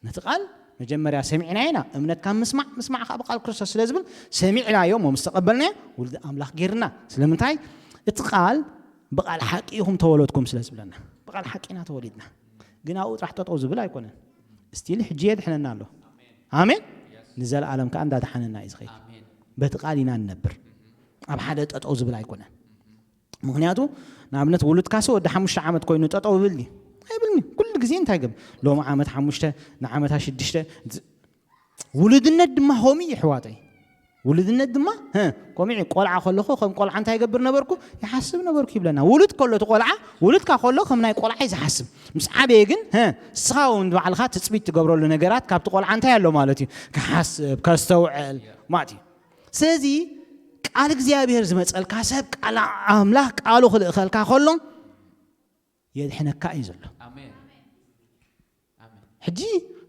ነቲ ቃል መጀመርያ ሰሚዕና ኢና። እምነት ካብ ምስማዕ፣ ምስማዕ ካብ ቃል ክርስቶስ ስለ ዝብል፣ ሰሚዕናዮ እሞ ምስ ተቐበልናዮ፣ ውሉድ ኣምላኽ ገይርና። ስለምንታይ? እቲ ቃል ብቃል ሓቂ ኢኹም ተወለድኩም ስለ ዝብለና። ብቃል ሓቂ ኢና ተወሊድና። ግን ኣብኡ ጥራሕ ጠጠው ዝብል ኣይኮነን። ስቲል ሕጂ የድሕነና ኣሎ። ኣሜን። ንዘለኣለም ከኣ እንዳድሓነና እዩ ዝኸይድ። በቲ ቃል ኢና ንነብር። ኣብ ሓደ ጠጠው ዝብል ኣይኮነን። ምኽንያቱ ንኣብነት ውሉድካሲ ወዲ ሓሙሽተ ዓመት ኮይኑ ጠጠው ይብል ድዩ? ኣይብልኒ። ኩሉ ግዜ እንታይ ገብ? ሎም ዓመት ሓሙሽተ፣ ንዓመታ ሽዱሽተ፣ ውሉድነት ድማ ሆሚ እዩ ኣሕዋተይ። ውሉድነት ድማ፣ ህ፣ ከምኡ እዩ። ቆልዓ ከለኹ ከም ቆልዓ እንታይ ይገብር ነበርኩ? ይሓስብ ነበርኩ ይብለና። ውሉድ ከሎ እቲ ቆልዓ፣ ውሉድካ ከሎ ከም ናይ ቆልዓ እዩ ዝሓስብ። ምስ ዓበየ ግን፣ ህ፣ ንስኻ እውን ባዕልኻ ትጽቢት ትገብረሉ ነገራት ካብቲ ቆልዓ እንታይ ኣሎ ማለት እዩ? ክሓስብ፣ ከስተውዕል ማለት እዩ። ስለዚ ቃል እግዚኣብሔር ዝመጸልካ ሰብ ቃል ኣምላኽ ቃሉ ክልእኸልካ ከሎ የድሕነካ እዩ ዘሎ። ኣሜን። ኣሜን። ሕጂ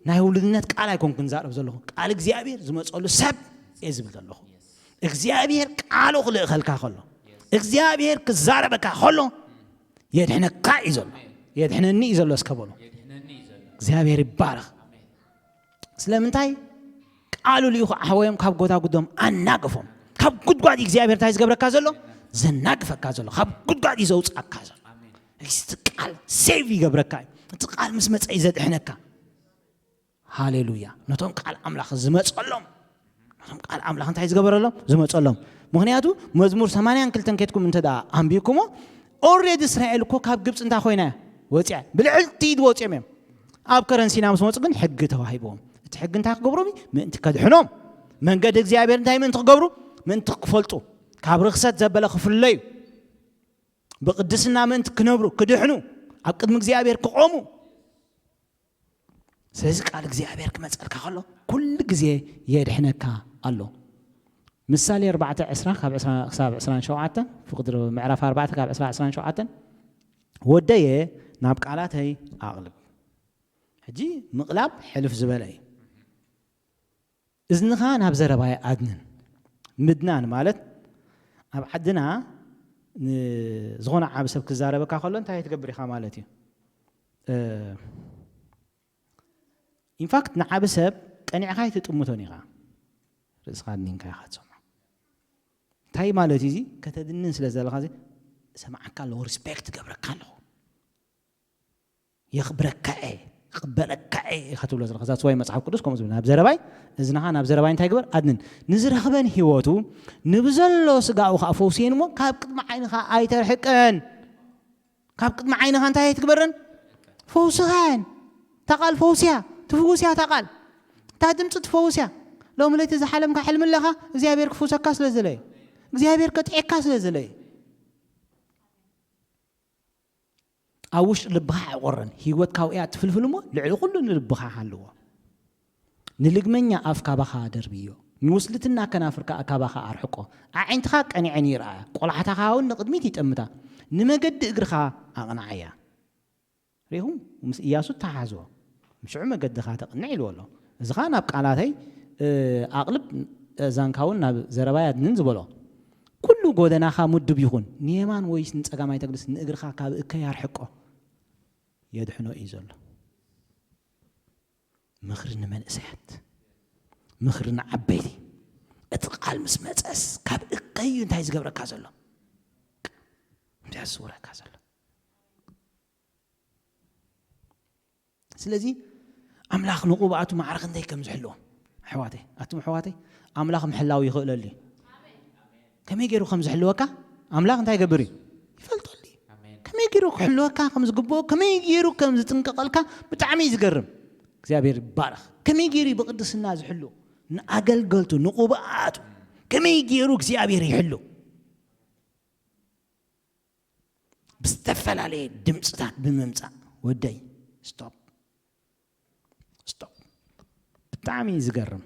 ናይ ውሉድነት ቃል ኣይኮንኩን ዛረብ ዘለኹ፣ ቃል እግዚኣብሔር ዝመጸሉ ሰብ እየ ዝብል ዘለኹ። እግዚኣብሔር ቃሉ ክልእኸልካ ከሎ፣ እግዚኣብሔር ክዛረበካ ከሎ የድሕነካ እዩ ዘሎ። የድሕነኒ እዩ ዘሎ እስከ በሉ። የድሕነኒ እዩ ዘሎ። እግዚኣብሔር ይባረኽ። ኣሜን። ስለምንታይ? ቃሉ ልኢኹ ኣሕወዮም ካብ ጎዳጉዶም ኣናገፎም። ካብ ጉድጓድ እግዚኣብሔር እንታይ ዝገብረካ ዘሎ? ዘናግፈካ ዘሎ። ካብ ጉድጓድ እዩ ዘውፅኣካ ዘሎ። ኣሜን። እቲ ቃል ሴቭ ይገብረካ እዩ። እቲ ቃል ምስ መፀ እዩ ዘድሕነካ። ሃሌሉያ። ነቶም ቃል ኣምላኽ ዝመፀሎም፣ ነቶም ቃል ኣምላኽ እንታይ ዝገበረሎም? ዝመፀሎም። ምኽንያቱ መዝሙር ሰማንያን ክልተን ኬድኩም እንተ ደኣ ኣንቢብኩሞ፣ ኦልሬዲ እስራኤል እኮ ካብ ግብፂ እንታይ ኮይና እያ? ወፂኣ። ብልዕልቲ ኢድ ወፂኦም እዮም። ኣብ ከረን ሲና ምስ መፁ ግን ሕጊ ተዋሂብዎም። እቲ ሕጊ እንታይ ክገብሮም እዩ? ምእንቲ ከድሕኖም። መንገዲ እግዚኣብሔር እንታይ ምእንቲ ክገብሩ? ምእንቲ ክፈልጡ። ካብ ርኽሰት ዘበለ ክፍለዩ። ብቅድስና ምእንቲ ክነብሩ፣ ክድሕኑ፣ ኣብ ቅድሚ እግዚኣብሔር ክቆሙ። ስለዚ ቃል እግዚኣብሔር ክመጸልካ ከሎ ኩሉ ግዜ የድሕነካ ኣሎ። ምሳሌ ኣርባዕተ ዕስራ ካብ ዕስራ ክሳብ ዕስራን ሸውዓተን፣ ፍቕዲ ምዕራፍ ኣርባዕተ ካብ ዕስራ ዕስራን ሸውዓተን፣ "ወደየ ናብ ቃላተይ ኣቕልብ።" ሕጂ ምቕላብ ሕልፍ ዝበለ እዩ። "እዝንኻ ናብ ዘረባይ ኣድንን።" ምድናን ማለት ኣብ ዓድና ንዝኾነ ዓቢ ሰብ ክዛረበካ ከሎ እንታይ ትገብር ኢኻ ማለት እዩ። እ፣ ኢንፋክት ንዓቢ ሰብ ቀኒዕካ ኣይትጥምቶን ኢኻ። ርእስኻ ኣድኒንካ ኢኻ ትሰምዖ። እንታይ ማለት እዩ እዚ? ከተድንን ስለ ዘለኻ እዚ ሰማዓካ ኣለኹ፣ ሪስፔክት ገብረካ ኣለኹ፣ የኽብረካ እየ፣ ክቕበለካ እየ ኢኻ ትብሎ ዘለኻ። ዛትስ ዋይ መጽሓፍ ቅዱስ ከምኡ ዝብል፣ ናብ ዘረባይ፣ እዝንኻ ናብ ዘረባይ እንታይ ግበር? ኣድንን። ንዝረኽበን ህይወቱ፣ ንብዘሎ ስጋኡ ኸኣ ፈውስየን እሞ፣ ካብ ቅድሚ ዓይንኻ ኣይተርሕቀን። ካብ ቅድሚ ዓይንኻ እንታይ ኣይትግበረን? ፈውስኻን። እታ ቃል ፈውስያ፣ ትፍውስያ እታ ቃል። እታ ድምፂ ትፈውስያ። ሎሚ ለይቲ ዝሓለምካ ሕልሚ ኣለኻ፣ እግዚኣብሔር ክፍውሰካ ስለ ዝለየ። እግዚኣብሔር ከጥዕካ ስለ ዝለየ። ኣብ ውሽጢ ልብኻ ኣዕቆረን። ህይወት ካብኡ እያ ትፍልፍል እሞ፣ ልዕሊ ኩሉ ንልብኻ ሓልዎ። ንልግመኛ ኣፍ ካባኻ ደርብዮ። ንውስልትና ከናፍርካ ካባኻ ኣርሕቆ። ኣዒንትኻ ቀኒዐን ይርኣያ። ቆላሕታኻ እውን ንቕድሚት ይጠምታ። ንመገዲ እግርኻ ኣቕንዓያ። ርኢኹም? ምስ ኢያሱ ተሓዝዎ። ምስ ሽዑ መገድኻ ተቕንዕ ኢልዎ ኣሎ። እዚ ኸኣ ናብ ቃላተይ፣ እ፣ ኣቕልብ፣ እዛንካ እውን ናብ ዘረባይ ኣድንን ዝበሎ። ኩሉ ጎደናኻ ምዱብ ይኹን። ንየማን ወይስ ንጸጋም ኣይተግድስ፣ ንእግርኻ ካብ እከይ ኣርሕቆ። የድሕኖ እዩ ዘሎ። ምኽሪ ንመንእሰያት፣ ምኽሪ ንዓበይቲ። እቲ ቃል ምስ መጸስ ካብ እከይ እዩ እንታይ ዝገብረካ ዘሎ? ደስ ውረካ ዘሎ። ስለዚ ኣምላኽ ንቑብኣቱ ማዕረ ክንደይ ከም ዝሕልዎም፣ ኣሕዋተይ፣ ኣቱም ኣሕዋተይ፣ ኣምላኽ ምሕላው ይኽእለሉ እዩ። ከመይ ገይሩ ከም ዝሕልወካ ኣምላኽ እንታይ ይገብር እዩ? ይፈልጠሉ እዩ። ከመይ ገይሩ ክሕልወካ ከም ዝግብኦ፣ ከመይ ገይሩ ከም ዝጥንቀቐልካ ብጣዕሚ እዩ ዝገርም። እግዚኣብሔር ይባረኽ። ከመይ ገይሩ እዩ ብቕድስና ዝሕሉ? ንኣገልገልቱ፣ ንቑብኣቱ ከመይ ገይሩ እግዚኣብሔር ይሕሉ? ብዝተፈላለየ ድምፅታት ብምምፃእ፣ ወደይ፣ ስቶፕ፣ ስቶፕ። ብጣዕሚ እዩ ዝገርም።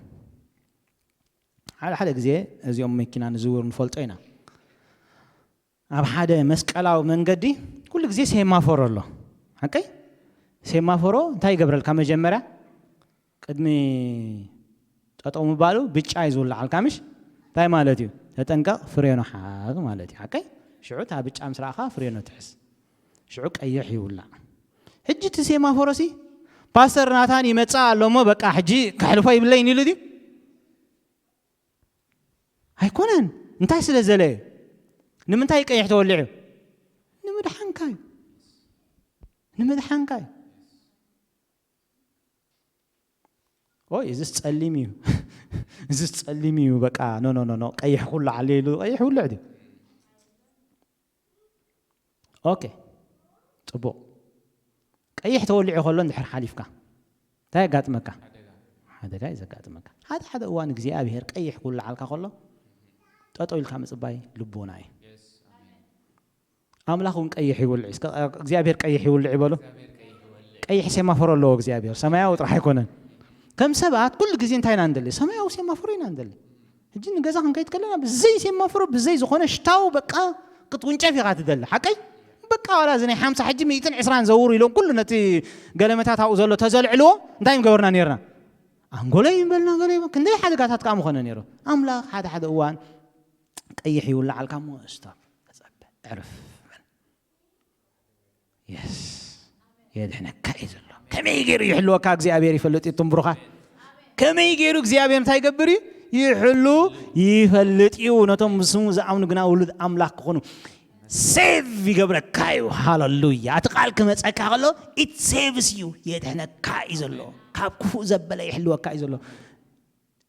ሓደ ሓደ ግዜ እዚኦም መኪና ንዝውር ንፈልጦ ኢና። ኣብ ሓደ መስቀላዊ መንገዲ ኩሉ ግዜ ሴማፎሮ ኣሎ። ሓቀይ? ሴማፎሮ እንታይ ይገብረልካ? መጀመርያ ቅድሚ ጠጠው ምባሉ ብጫ እዩ ዝውልዓልካ፣ ምሽ? እንታይ ማለት እዩ? ተጠንቀቕ፣ ፍሬኖ ሓዝ ማለት እዩ። ሓቀይ? ሽዑ እታ ብጫ ምስ ረኣኻ ፍሬኖ ትሕዝ። ሽዑ ቀይሕ ይውላዕ። ሕጂ እቲ ሴማፎሮሲ ፓስተር ናታን ይመጽእ ኣሎ እሞ በቃ ሕጂ ከሕልፎ ይብለይን ኢሉ ድዩ? ኣይኮነን። እንታይ ስለ ዘለ እዩ? ንምንታይ ቀይሕ ተወሊዑ? ንምድሓንካ እዩ። ንምድሓንካ እዩ። ኦይ፣ እዚስ ጸሊም እዩ። እዚስ ጸሊም እዩ። በቃ፣ ኖ፣ ኖ፣ ኖ፣ ኖ፣ ቀይሕ ኩሉ ዓለ ኢሉ፣ ቀይሕ ውልዕ ድዩ? ኦኬ፣ ጽቡቕ። ቀይሕ ተወሊዑ ከሎ እንድሕር ሓሊፍካ፣ እንታይ የጋጥመካ? ሓደጋ እዩ ዘጋጥመካ። ሓደ ሓደ እዋን እግዚኣብሔር ቀይሕ ክውልዓልካ ከሎ፣ ጠጠው ኢልካ ምጽባይ ልቦና እዩ። ኣምላኽ እውን ቀይሕ ይውልዕ። እስከ እግዚኣብሔር ቀይሕ ይውልዕ ይበሉ። ቀይሕ ሴማፎሮ ኣለዎ እግዚኣብሔር። ሰማያዊ ጥራሕ ኣይኮነን። ከም ሰባት ኩሉ ግዜ እንታይ ኢና ንደሊ? ሰማያዊ ሴማፎሮ ኢና ንደሊ። ሕጂ ንገዛ ክንከይድ ከለና ብዘይ ሴማፎሮ፣ ብዘይ ዝኾነ ሽታው በቃ ክትውንጨፍ ኢኻ ትደሊ። ሓቀይ? በቃ ዋላ እዚ ናይ ሓምሳ ሕጂ ሚእትን ዕስራን ዘውሩ ኢሎም ኩሉ ነቲ ገለመታት ኣብኡ ዘሎ ተዘልዕልዎ እንታይ ምገበርና ነይርና? ኣንጎለይ ምበልና ገለ ይበ-፣ ክንደይ ሓደጋታት ከዓ ምኾነ ነይሩ። ኣምላኽ ሓደ ሓደ እዋን ቀይሕ ይውልዓልካ እሞ ስቶፕ፣ ተጸበ፣ ዕርፍ በል። የስ፣ የድሕነካ እዩ ዘሎ። ከመይ ገይሩ ይሕልወካ እግዚኣብሔር ይፈልጥ እዩ። እቶም ብሩኻት፣ ከመይ ገይሩ እግዚኣብሔር እንታይ ይገብር እዩ? ይሕሉ፣ ይፈልጥ እዩ። ነቶም ብስሙ ዝኣምኑ ግና ውሉድ ኣምላኽ ክኾኑ ሴቭ ይገብረካ እዩ። ሃለሉያ። እቲ ቃል ክመፀካ ከሎ ኢት ሴቭስ እዩ፣ የድሕነካ እዩ ዘሎ። ካብ ክፉእ ዘበለ ይሕልወካ እዩ ዘሎ።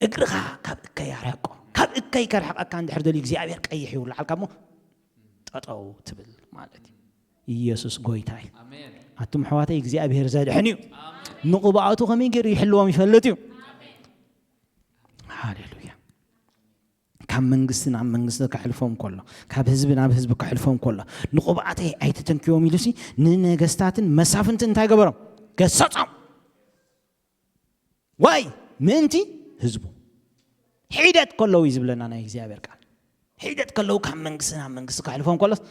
እግርኻ ካብ እከይ ኣርሕቆ። ካብ እከይ ከርሕቀካ እንድሕር ደልዩ እግዚኣብሔር ቀይሕ ይውልዓልካ እሞ ጠጠው ትብል ማለት እዩ። ኢየሱስ ጎይታ እዩ። ኣቱም ኣሕዋተይ እግዚኣብሔር ዘድሕን እዩ። ንቕብኣቱ ከመይ ገይሩ ይሕልዎም ይፈልጥ እዩ። ሃሌሉያ። ካብ መንግስቲ ናብ መንግስቲ ከሕልፎም ከሎ፣ ካብ ህዝቢ ናብ ህዝቢ ከሕልፎም ከሎ፣ ንቕብኣተይ ኣይትተንክዮም ኢሉሲ ንነገስታትን መሳፍንትን እንታይ ገበሮም? ገሰጾም። ዋይ ምእንቲ ህዝቡ። ሒደት ከለዉ እዩ ዝብለና ናይ እግዚኣብሔር ቃል። ሒደት ከለዉ ካብ መንግስቲ ናብ መንግስቲ ከሕልፎም ከሎስ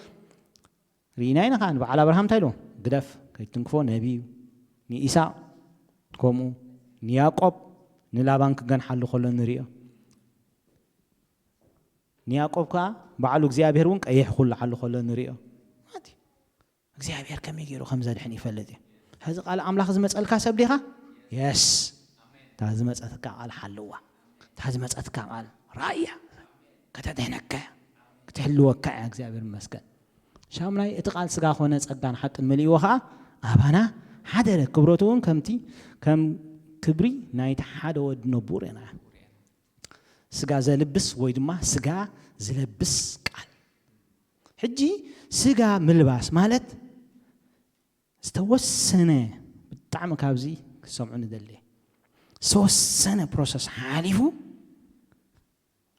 ርኢና ኢና። ከዓ ንበዓል ኣብርሃም እንታይ ኢልዎ? ግደፍ፣ ከይትንክፎ ነቢ እዩ። ንኢሳቅ ከምኡ፣ ንያዕቆብ ንላባን ክገንሓሉ ከሎ ንሪኦ። ንያዕቆብ ከዓ ባዕሉ እግዚኣብሔር እውን ቀይሕ ኩልዓሉ ከሎ ንሪኦ። ማለት እዩ። እግዚኣብሔር ከመይ ገይሩ ከም ዘድሕን ይፈልጥ እዩ። ሕዚ ቃል ኣምላኽ ዝመጸልካ ሰብ ዲኻ? የስ። እታ ዝመጸትካ ቃል ሓልዋ። እታ ዝመጸትካ ቃል ራእያ። ከተድሕነካ እያ። ክትሕልወካ እያ። እግዚኣብሔር ይመስገን። ሻምናይ፣ እቲ ቃል ስጋ ኾነ፣ ጸጋን ሓቅን መሊእዎ ኸዓ ኣባና ሓደረ። ክብረቱ እውን ከምቲ፣ ከም ክብሪ ናይቲ ሓደ ወዲ ነቡር ኢና። ስጋ ዘልብስ ወይ ድማ ስጋ ዝለብስ ቃል። ሕጂ ስጋ ምልባስ ማለት ዝተወሰነ፣ ብጣዕሚ ካብዚ ክሰምዑ ንደሊ፣ ዝተወሰነ ፕሮሰስ ሓሊፉ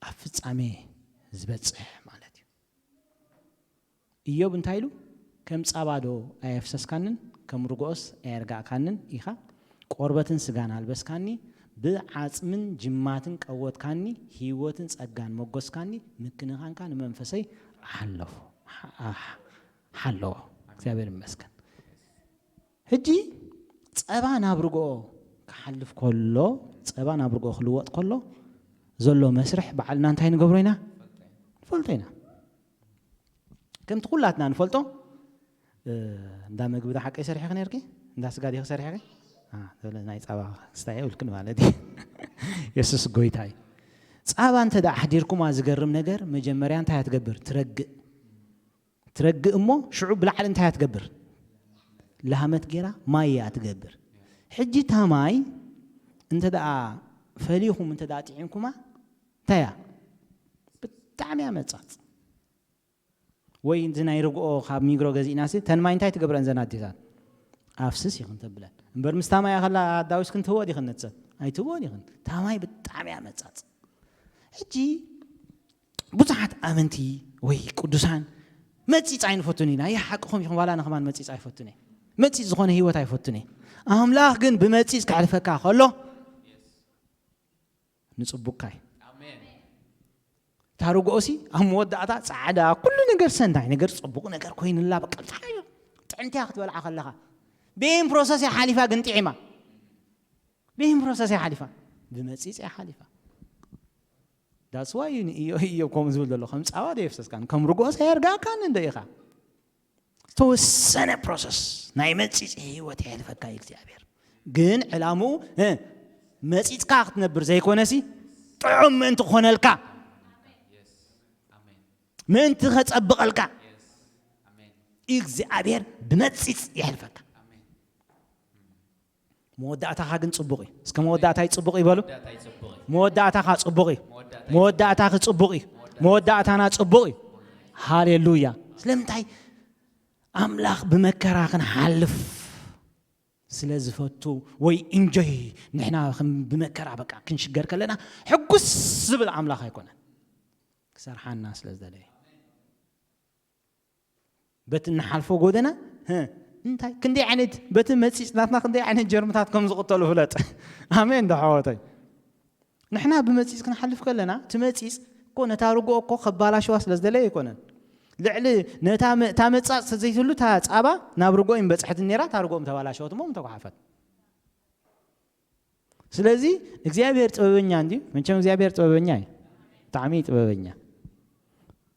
ኣብ ፍጻሜ ዝበጽሕ ማለት እዩ። ኢዮብ እንታይ ኢሉ? ከም ጻባ ዶ ኣየፍሰስካንን ከም ርግኦስ ኣየርጋእካንን ኢኻ? ቆርበትን ስጋን ኣልበስካኒ፣ ብዓጽምን ጅማትን ቀወትካኒ፣ ህይወትን ጸጋን መጎስካኒ፣ ምክንኻንካ ንመንፈሰይ ሓለፎ፣ ሓ-፣ ሓለዎ። እግዚኣብሔር ይመስገን። ሕጂ ጸባ ናብ ርግኦ ክሓልፍ ከሎ፣ ጸባ ናብ ርግኦ ክልወጥ ከሎ ዘሎ መስርሕ ባዕልና እንታይ ንገብሮ ኢና? ንፈልጦ ኢና። ከምቲ ኩላትና ንፈልጦ፣ እ፣ እንዳ መግቢ ዶ ሓቀይ ሰሪሕኺ ነርኪ? እንዳ ስጋ ዲኺ ሰሪሕኺ? አ፣ ዘሎ ናይ ጸባ ክስታይ የብልክን ማለት እዩ። የሱስ ጎይታ እዩ። ጸባ እንተ ደኣ ኣሕዲርኩማ ዝገርም ነገር፣ መጀመርያ እንታይ እያ ትገብር? ትረግእ። እቲ ትረግእ እሞ ሽዑ ብላዕሊ እንታይ እያ ትገብር? ላህመት ጌራ ማይ እያ ትገብር። ሕጂ እታ ማይ እንተ ደኣ ፈሊኹም እንተ ደኣ ጥዒምኩማ እንታይ እያ? ብጣዕሚ እያ መጻጽ። ወይ እዚ ናይ ርግኦ ካብ ሚግሮ ገዚእና ሲ ተን ማይ እንታይ ትገብረን ዘን ኣዴታት? ኣፍስስ ይኽን ተብለን። እምበር ምስ ታማይ ከላ ኣዳዊስ ክንትህቦ ዲኽን ንሰብ? ኣይትህቦ ዲኽን? ታማይ ብጣዕሚ እያ መጻጽ። ሕጂ ብዙሓት ኣመንቲ ወይ ቅዱሳን መጺጽ ኣይንፈቱን ኢና። ይሓቅኹም ኢኹም፣ ዋላ ንኸማን መጺጽ ኣይፈቱን እየ። መጺጽ ዝኾነ ህይወት ኣይፈቱን እየ። ኣምላኽ ግን ብመጺጽ ከሕልፈካ ከሎ ንጽቡቅካ እዩ። ኣሜን። እታ ርግኦሲ ኣብ መወዳእታ ጻዕዳ፣ ኩሉ ነገር ሰናይ ነገር፣ ጽቡቕ ነገር ኮይኑላ፣ በቃ ብጣዕሚ ጥዕምቲ እያ ክትበልዓ ከለኻ። ብይን ፕሮሰስ እያ ሓሊፋ ግን ጥዒማ። ብይን ፕሮሰስ እያ ሓሊፋ። ብመጺጽ እያ ሓሊፋ። That's why እዩ ንእዮ እዮ ከምኡ ዝብል ዘሎ። ከም ጻባ ዶ የፍሰስካን? ከም ርግኦስ ኣየርጋእካን እንደ ኢኻ። ዝተወሰነ ፕሮሰስ ናይ መጺጽ ህይወት የሕልፈካ እዩ እግዚኣብሔር። ግን ዕላምኡ፣ እ፣ መጺጽካ ክትነብር ዘይኮነሲ ጥዑም ምእንቲ ክኾነልካ፣ ምእንቲ ከጸብቐልካ እዩ እግዚኣብሔር ብመጺጽ የሕልፈካ። መወዳእታኻ ግን ጽቡቕ እዩ። እስከ መወዳእታይ ጽቡቕ ይበሉ። መወዳእታኻ ጽቡቕ እዩ። መወዳእታኺ ጽቡቕ እዩ። መወዳእታና ጽቡቕ እዩ። ሃሌሉያ። ስለምንታይ? ኣምላኽ ብመከራ ክንሓልፍ ስለ ዝፈቱ ወይ ኢንጆይ፣ ንሕና ከም ብመከራ በቃ ክንሽገር ከለና ሕጉስ ዝብል ኣምላኽ ኣይኮነን። ክሰርሓና ስለ ዝደለየ በቲ እንሓልፎ ጎደና፣ ህ፣ እንታይ ክንደይ ዓይነት በቲ መጺጽ ናትና ክንደይ ዓይነት ጀርምታት ከም ዝቕተሉ ፍለጥ። ኣሜን ዶ ሓወተይ? ንሕና ብመጺጽ ክንሓልፍ ከለና፣ እቲ መጺጽ እኮ ነታ ርግኦ እኮ ከባላሽዋ ስለ ዝደለየ ኣይኮነን። ልዕሊ ነታ መ-፣ እታ መጻጽ ተዘይትህሉ፣ እታ ጻባ ናብ ርግኦ ይምበጽሐትን ነይራ፣ እታ ርግኦ ምተባላሸወት እሞ ምተጓሓፈት። ስለዚ እግዚኣብሔር ጥበበኛ እንድዩ። መቸም እግዚኣብሔር ጥበበኛ እዩ። ብጣዕሚ ጥበበኛ።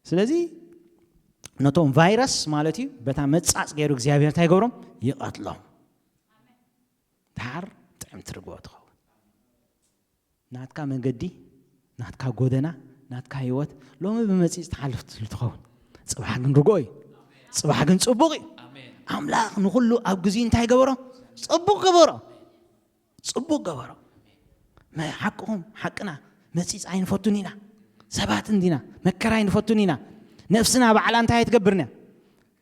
ስለዚ ነቶም ቫይረስ ማለት እዩ፣ በታ መጻጽ ገይሩ እግዚኣብሔር እንታይ ይገብሮም? ይቐትሎም። ድሓር ጥዕምቲ ርግኦ ትኸውን። ናትካ መንገዲ፣ ናትካ ጎደና፣ ናትካ ህይወት ሎሚ ብመጺጽ ትሓልፍ ትኸውን። ጽባሕ ግን ርግኦ እዩ። ጽባሕ ግን ጽቡቕ እዩ። ኣምላኽ ንኹሉ ኣብ ግዜኡ እንታይ ገበሮ? ጽቡቕ ገበሮ። ጽቡቕ ገበሮ። መ-፣ ሓቅኹም፣ ሓቅና፣ መጺጽ ኣይንፈቱን ኢና። ሰባት እንዲና፣ መከራ ኣይንፈቱን ኢና። ነፍስና ባዕላ እንታይ ኣይትገብርን እያ።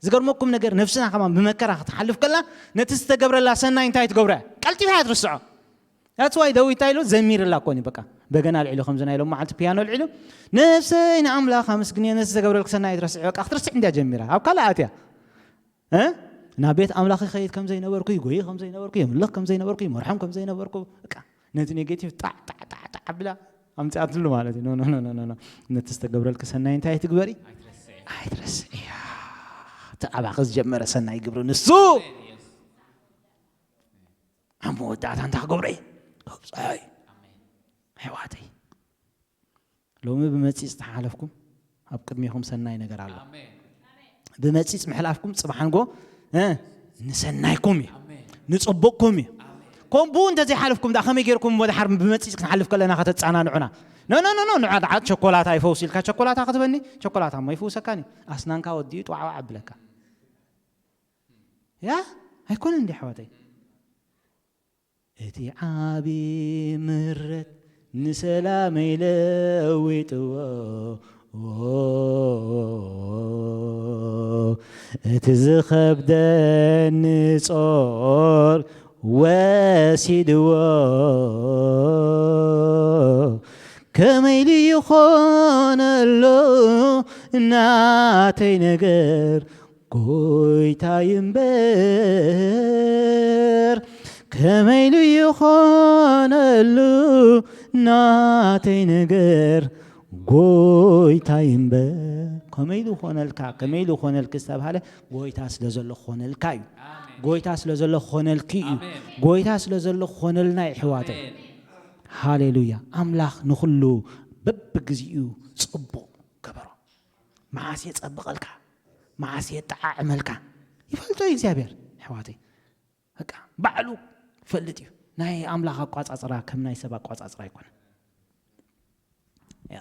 ዝገርመኩም ነገር፣ ነፍስና ከማን ብመከራ ክትሓልፍ ከላ፣ ነቲ ዝተገብረላ ሰናይ እንታይ ትገብሮ እያ? ቀልጢፋ እያ ትርስዖ። That's why ዳዊት እንታይ ኢሉ? ዘሚርላ እኮ እዩ፣ በቃ። በገና ኣልዒሉ፣ ከምዚ ናይ ሎም መዓልቲ ፒያኖ ኣልዒሉ፣ "ነፍሰይ ንኣምላኽ ኣመስግንዮ፣ ነቲ ዝተገብረልኪ ሰናይ ኣይትረስዒ።" በቃ፣ ክትርስዕ እንድያ ጀሚራ። ኣብ ካልእ ኣትያ። እ? ናብ ቤት ኣምላኽ ይኸይድ ከም ዘይነበርኩ፣ ይጎይ ከም ዘይነበርኩ፣ የምልኽ ከም ዘይነበርኩ፣ ይመርሖም ከም ዘይነበርኩ፣ በቃ፣ ነቲ ኔጌቲቭ ጣዕ፣ ጣዕ፣ ጣዕ፣ ጣዕ ኣቢላ ኣምጺኣትሉ ማለት እዩ። ኖ፣ ኖ፣ ኖ፣ ኖ፣ ኖ። ነቲ ዝተገብረልኪ ሰናይ እንታይ ኣይትግበሪ? ኣይትረስዒ። ኣይትረስዒ። እቲ ኣባኺ ዝጀመረ ሰናይ ግብሪ ንሱ ኣብ መወዳእታ እንታይ ክገብሮ እዩ? ከብጽሖ እዩ። ኣሕዋተይ፣ ሎሚ ብመጺጽ ዝተሓለፍኩም ኣብ ቅድሜኹም ሰናይ ነገር ኣሎ። ኣሜን። ብመጺጽ ምሕላፍኩም ጽባሕ ንጎ፣ እ፣ ንሰናይኩም እዩ። ኣሜን። ንጽቡቕኩም እዩ። ኣሜን። ከም ብኡ እንተዘይሓለፍኩም ደኣ ከመይ ገይርኩም እሞ ደሓር ብመጺጽ ክንሓልፍ ከለና ከተጸናንዑና? ኖ፣ ኖ፣ ኖ፣ ኖ፣ ንዓ ደኣ ቸኮላታ ይፈውስ ኢልካ ቸኮላታ ክትበኒ? ቸኮላታ እሞ ይፍውሰካን እዩ። ኣስናንካ ወዲኡ ጥዋዕዋዕ ኣብለካ። ያ? ኣይኮነን እንዲ ኣሕዋተይ? እቲ ዓቢ ምረት ንሰላመይ ለዊጥዎ፣ እቲ ዝኸብደኒ ጾር ወሲድዎ። ከመይ ኢሉ ይኾነሉ ናተይ ነገር ጎይታይ እምበር፣ ከመይ ኢሉ ይኾነሉ ናተይ ነገር ጎይታይ እምበር። ከመይ ኢሉ ኾነልካ፣ ከመይ ኢሉ ኾነልኪ ዝተብሃለ፣ ጎይታ ስለ ዘሎ ኾነልካ እዩ። ኣሜን። ጎይታ ስለ ዘሎ ኾነልኪ እዩ። ኣሜን። ጎይታ ስለ ዘሎ ኾነልና እዩ፣ ኣሕዋተይ። ኣሜን። ሃሌሉያ። ኣምላኽ ንኹሉ በብግዚኡ ጽቡቕ ገበሮ። መዓስ የጸብቐልካ፣ መዓስ የጠዓዕመልካ ይፈልጦ እዩ እግዚኣብሔር፣ ኣሕዋተይ። በቃ ባዕሉ ይፈልጥ እዩ። ናይ ኣምላኽ ኣቋጻጽራ ከም ናይ ሰብ ኣቋጻጽራ ኣይኮነን። ያ፣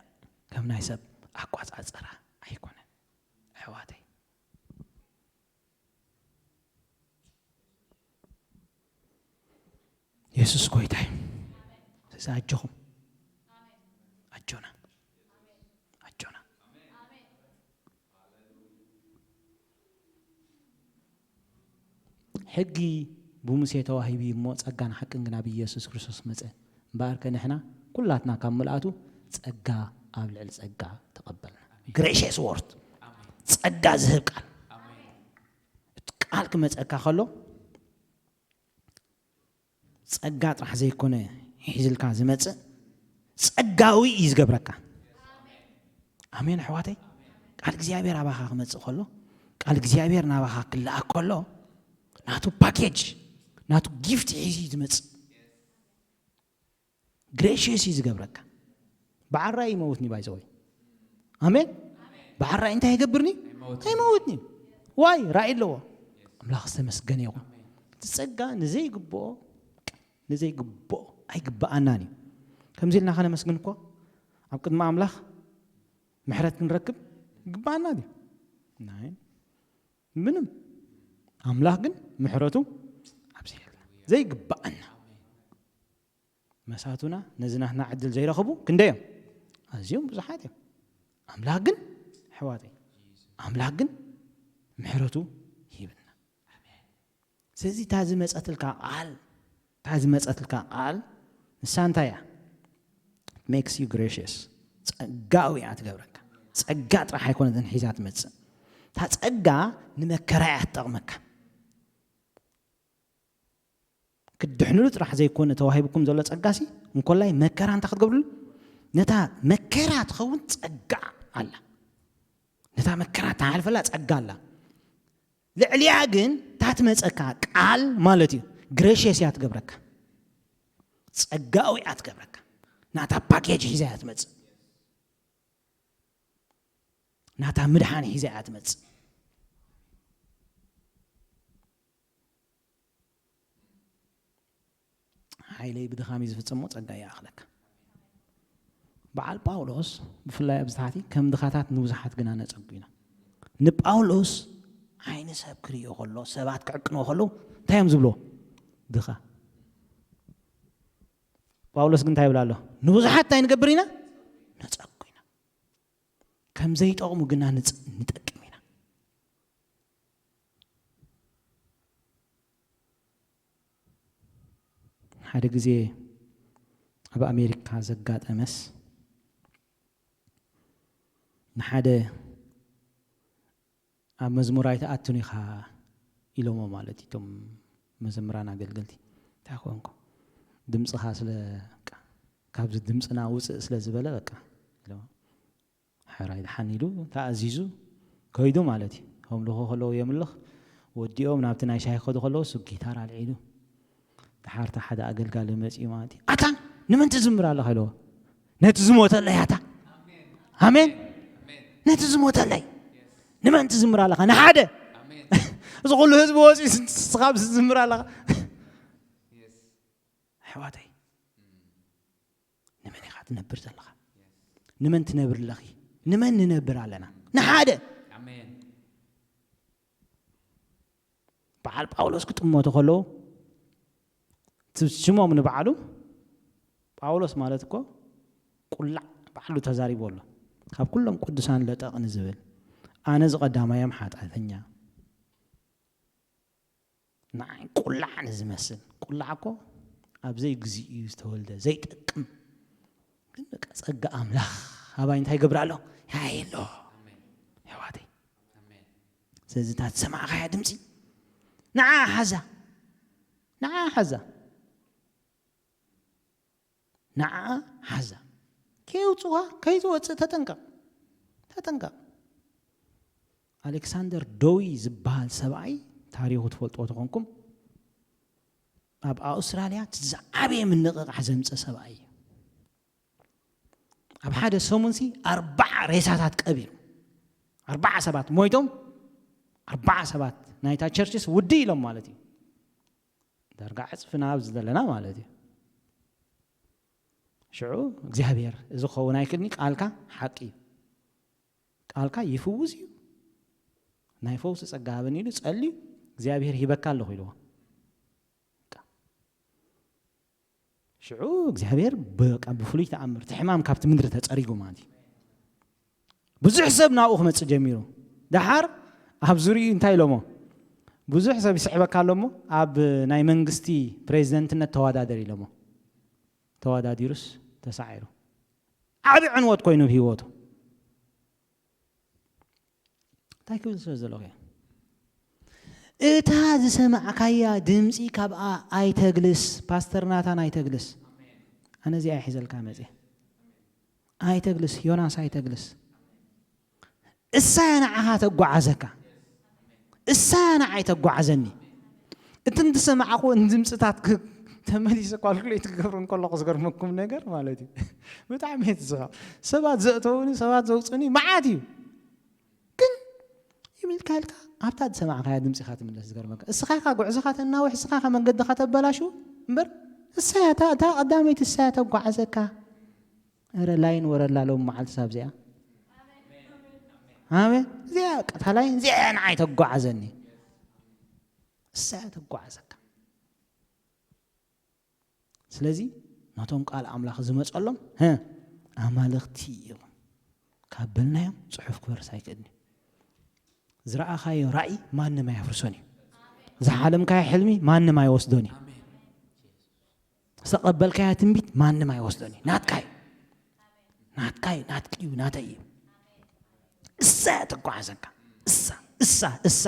ከም ናይ ሰብ ኣቋጻጽራ ኣይኮነን፣ ኣሕዋተይ። የሱስ ጎይታ እዩ። ስለዚ ኣጆኹም፣ ኣጆና፣ ኣጆና። ሕጊ ብሙሴ ተዋሂቡ እዩ እሞ፣ ጸጋን ሓቅን ግና ብኢየሱስ ክርስቶስ መጸ። እምበኣርከ ንሕና ኩላትና ካብ ምልኣቱ ጸጋ ኣብ ልዕሊ ጸጋ ተቐበልና። Gracious word፣ ጸጋ ዝህብ ቃል። እቲ ቃል ክመጸካ ከሎ፣ ጸጋ ጥራሕ ዘይኮነ ሒዝልካ ዝመጽእ፣ ጸጋዊ እዩ ዝገብረካ። ኣሜን ኣሕዋተይ። ቃል እግዚኣብሔር ኣባኻ ክመጽእ ከሎ፣ ቃል እግዚኣብሔር ናባኻ ክለኣክ ከሎ፣ ናቱ ፓኬጅ፣ ናቱ ጊፍት ሒዙ እዩ ዝመጽእ። ግሬሽየስ እዩ ዝገብረካ። ብዓራይ ይመውትኒ ባይዘወይ። ኣሜን። ብዓራይ እንታይ ይገብርኒ? ኣይመውትኒ። ዋይ ራእይ ኣለዎ። ኣምላኽ ዝተመስገነ ይኹን። እቲ ጸጋ ንዘይግብኦ፣ ንዘይግብኦ ኣይግብኣናን እዩ። ከምዚ ኢልና ከነመስግን እኮ ኣብ ቅድሚ ኣምላኽ ምሕረት ክንረክብ ይግብኣና ድዩ? ናይ ምንም። ኣምላኽ ግን ምሕረቱ ኣብዚሕልና። ዘይግብኣና። መሳቱና ነዚ ናትና ዕድል ዘይረኽቡ ክንደዮም? ኣዝዮም ብዙሓት እዮም። ኣምላኽ ግን፣ ኣሕዋተይ፣ ኣምላኽ ግን ምሕረቱ ይህብና። ስለዚ እታ ዝመጸትልካ ቃል፣ እታ ዝመጸትልካ ቃል ንሳ እንታይ እያ? Makes you gracious። ጸጋዊ እያ ትገብረካ። ጸጋ ጥራሕ ኣይኮነትን ሒዛ ትመጽእ። እታ ጸጋ ንመከራ እያ ትጠቕመካ። ክትድሕንሉ ጥራሕ ዘይኮነ ተዋሂብኩም ዘሎ ጸጋሲ፣ እንኮላይ መከራ እንታይ ክትገብርሉ? ነታ መከራ ትኸውን ጸጋ ኣላ። ነታ መከራ ትሓልፈላ ጸጋ ኣላ። ልዕሊኣ ግን እታ ትመጸካ ቃል ማለት እዩ፣ ግሬሽየስ እያ ትገብረካ። ጸጋዊ እያ ትገብረካ። ናታ ፓኬጅ ሒዛ እያ ትመጽእ። ናታ ምድሓን ሒዛ እያ ትመጽእ። ሓይለይ ብድኻም እዩ ዝፍጸሞ፣ ጸጋ ይኣኽለካ። በዓል ጳውሎስ ብፍላይ ኣብዚ ታሕቲ፣ ከም ድኻታት ንብዙሓት ግና ነጸጉ ኢና። ንጳውሎስ ዓይኒ ሰብ ክርእዮ ከሎ፣ ሰባት ክዕቅንዎ ከለዉ እንታይ እዮም ዝብልዎ? ድኻ። ጳውሎስ ግን እንታይ ይብል ኣሎ? ንብዙሓት እንታይ ንገብር ኢና? ነጸጉ ኢና። ከም ዘይጠቕሙ ግና ንጽ-፣ ንጠቅም ኢና። ሓደ ግዜ ኣብ ኣሜሪካ ዘጋጠመስ፣ ንሓደ ኣብ መዝሙር ኣይትኣቱን ኢኻ ኢሎሞ ማለት እዩ፣ እቶም መዘምራን ኣገልገልቲ። እንታይ ኮንኩ? ድምፅኻ ስለ፣ በቃ፣ ካብዚ ድምፅና ውፅእ ስለ ዝበለ፣ በቃ፣ ኢሎሞ። ሕራይ ደሓን ኢሉ ተኣዚዙ ከይዱ ማለት እዩ። ከምልኹ ከለዉ የምልኽ፣ ወዲኦም ናብቲ ናይ ሻሂ ክኸዱ ከለዉ፣ እሱ ጊታር ኣልዒሉ። ደሓር እቲ ሓደ ኣገልጋሊ መጺኡ ማለት እዩ። "ኣታ ንመን ትዝምር ኣለኻ?" ኢልዎ። "ነቲ ዝሞተለይ ኣታ። ኣሜን። ነቲ ዝሞተለይ። ንመን ትዝምር ኣለኻ? ንሓደ። እዚ ኩሉ ህዝቢ ወጺኡ ንስኻ ትዝምር ኣለኻ?" ኣሕዋተይ፣ ንመን ኢኻ ትነብር ዘለኻ? ንመን ትነብር ኣለኺ? ንመን ንነብር ኣለና? ንሓደ። ኣሜን። በዓል ጳውሎስ ክጥመቱ ከለዉ፣ እቲ ሽሞም ንባዕሉ፣ ጳውሎስ ማለት እኮ ቁላዕ ባዕሉ ተዛሪቡ ኣሎ። ካብ ኩሎም ቅዱሳን ለጠቕ ንዝብል፣ ኣነ ዝቐዳማዮም ሓጢኣተኛ፣ ንዓይ ቁላዕ ንዝመስል፣ ቁላዕ እኮ ኣብ ዘይግዚኡ እዩ ዝተወልደ፣ ዘይጠቅም። ግን በቃ ጸጋ ኣምላኽ ኣባይ እንታይ ይገብር ኣሎ? ያየ ኣሎ። ኣሜን። ኣሕዋተይ። ኣሜን። ስለዚ እታ ዝሰማዕኻያ ድምፂ ንዓ ሓዛ። ንዓ ሓዛ። ንዓ ሓዛ። ከየውፅዋ፣ ከይትወፅእ ተጠንቀቕ። ተጠንቀቕ። ኣሌክሳንደር ዶዊ ዝበሃል ሰብኣይ፣ ታሪኹ ትፈልጥዎ ተኾንኩም፣ ኣብ ኣውስትራልያ እቲ ዝዓበየ ምንቕቓሕ ዘምፀ ሰብኣይ እዩ። ኣብ ሓደ ሰሙንሲ ኣርባዓ ሬሳታት ቀቢሩ። ኣርባዓ ሰባት ሞይቶም፣ ኣርባዓ ሰባት ናይታ ቸርችስ ውድእ ኢሎም ማለት እዩ። ዳርጋ ዕፅፍና ኣብዚ ዘለና ማለት እዩ። ሽዑ እግዚኣብሔር፣ እዚ ክኸውን ኣይክእልኒ፣ ቃልካ ሓቂ እዩ። ቃልካ ይፍውስ እዩ። ናይ ፈውሲ ጸጋ ሃበኒ ኢሉ ጸልዩ፣ እግዚኣብሔር ሂበካ ኣለኹ ኢልዎ። በቃ። ሽዑ እግዚኣብሔር በቃ ብፍሉይ ተኣምር እቲ ሕማም ካብቲ ምድሪ ተጸሪጉ ማለት እዩ። ብዙሕ ሰብ ናብኡ ክመጽእ ጀሚሩ። ደሓር ኣብ ዙሪኡ እንታይ ኢሎሞ? ብዙሕ ሰብ ይስዕበካ ኣሎሞ ኣብ ናይ መንግስቲ ፕሬዚደንትነት ተወዳደር ኢሎሞ። ተወዳዲሩስ ተሳዒሩ። ዓቢ ዕንወት ኮይኑ ኣብ ህይወቱ። እንታይ ክብል ስለ ዘለኹ እየ? እታ ዝሰማዕካያ ድምፂ ካብኣ ኣይተግልስ። ፓስተር ናታን ኣይተግልስ። ኣነ እዚኣ እየ ሒዘልካ መፅየ። ኣይተግልስ ዮናስ ኣይተግልስ። እሳ እያ ንዓኻ ተጓዓዘካ። እሳ እያ ንዓይ ተጓዓዘኒ። እቲ እንትሰማዕኩ ድምፅታት ክ- ተመሊሰ ኳልኩሌት ክገብር እንከለኹ ዝገርመኩም ነገር ማለት እዩ። ብጣዕሚ እየ ዝስሕቕ። ሰባት ዘእተውኒ ሰባት ዘውፅኒ መዓት እዩ። ግን ይምልካ ኢልካ ኣብታ ዝሰማዕካያ ድምፂኻ ትምለስ። ዝገርመካ እስኻ ኢኻ ጉዕዞኻ ተናውሕ፣ እስኻ ኢኻ መንገድኻ ተበላሹ እምበር እሳ እያ እታ እታ ቀዳመይቲ እሳ እያ ተጓዓዘካ። ረ ላይን ወረላ ሎም መዓልቲ ሳብ እዚኣ ኣሜን። እዚኣ ቀታ ላይን እዚኣ እያ ንዓይ ተጓዓዘኒ። እሳ እያ ተጓዓዘካ። ስለዚ ነቶም ቃል ኣምላኽ ዝመጸሎም ህ ኣማልኽቲ እዮም ካብ በልናዮም ጽሑፍ ክፈርስ ኣይክእልን እዩ። ዝረኣኻዮ ራእይ ማንም ኣየፍርሶን እዩ። ዝሓለምካዮ ሕልሚ ማንም ኣይወስዶን እዩ። ዝተቐበልካዮ ትንቢት ማንም ኣይወስዶን እዩ። ናትካ እዩ። ናትካ እዩ፣ ናትኪ እዩ፣ ናተይ እዩ። እሳ እያ ተጓዓዘካ። እሳ፣ እሳ፣ እሳ።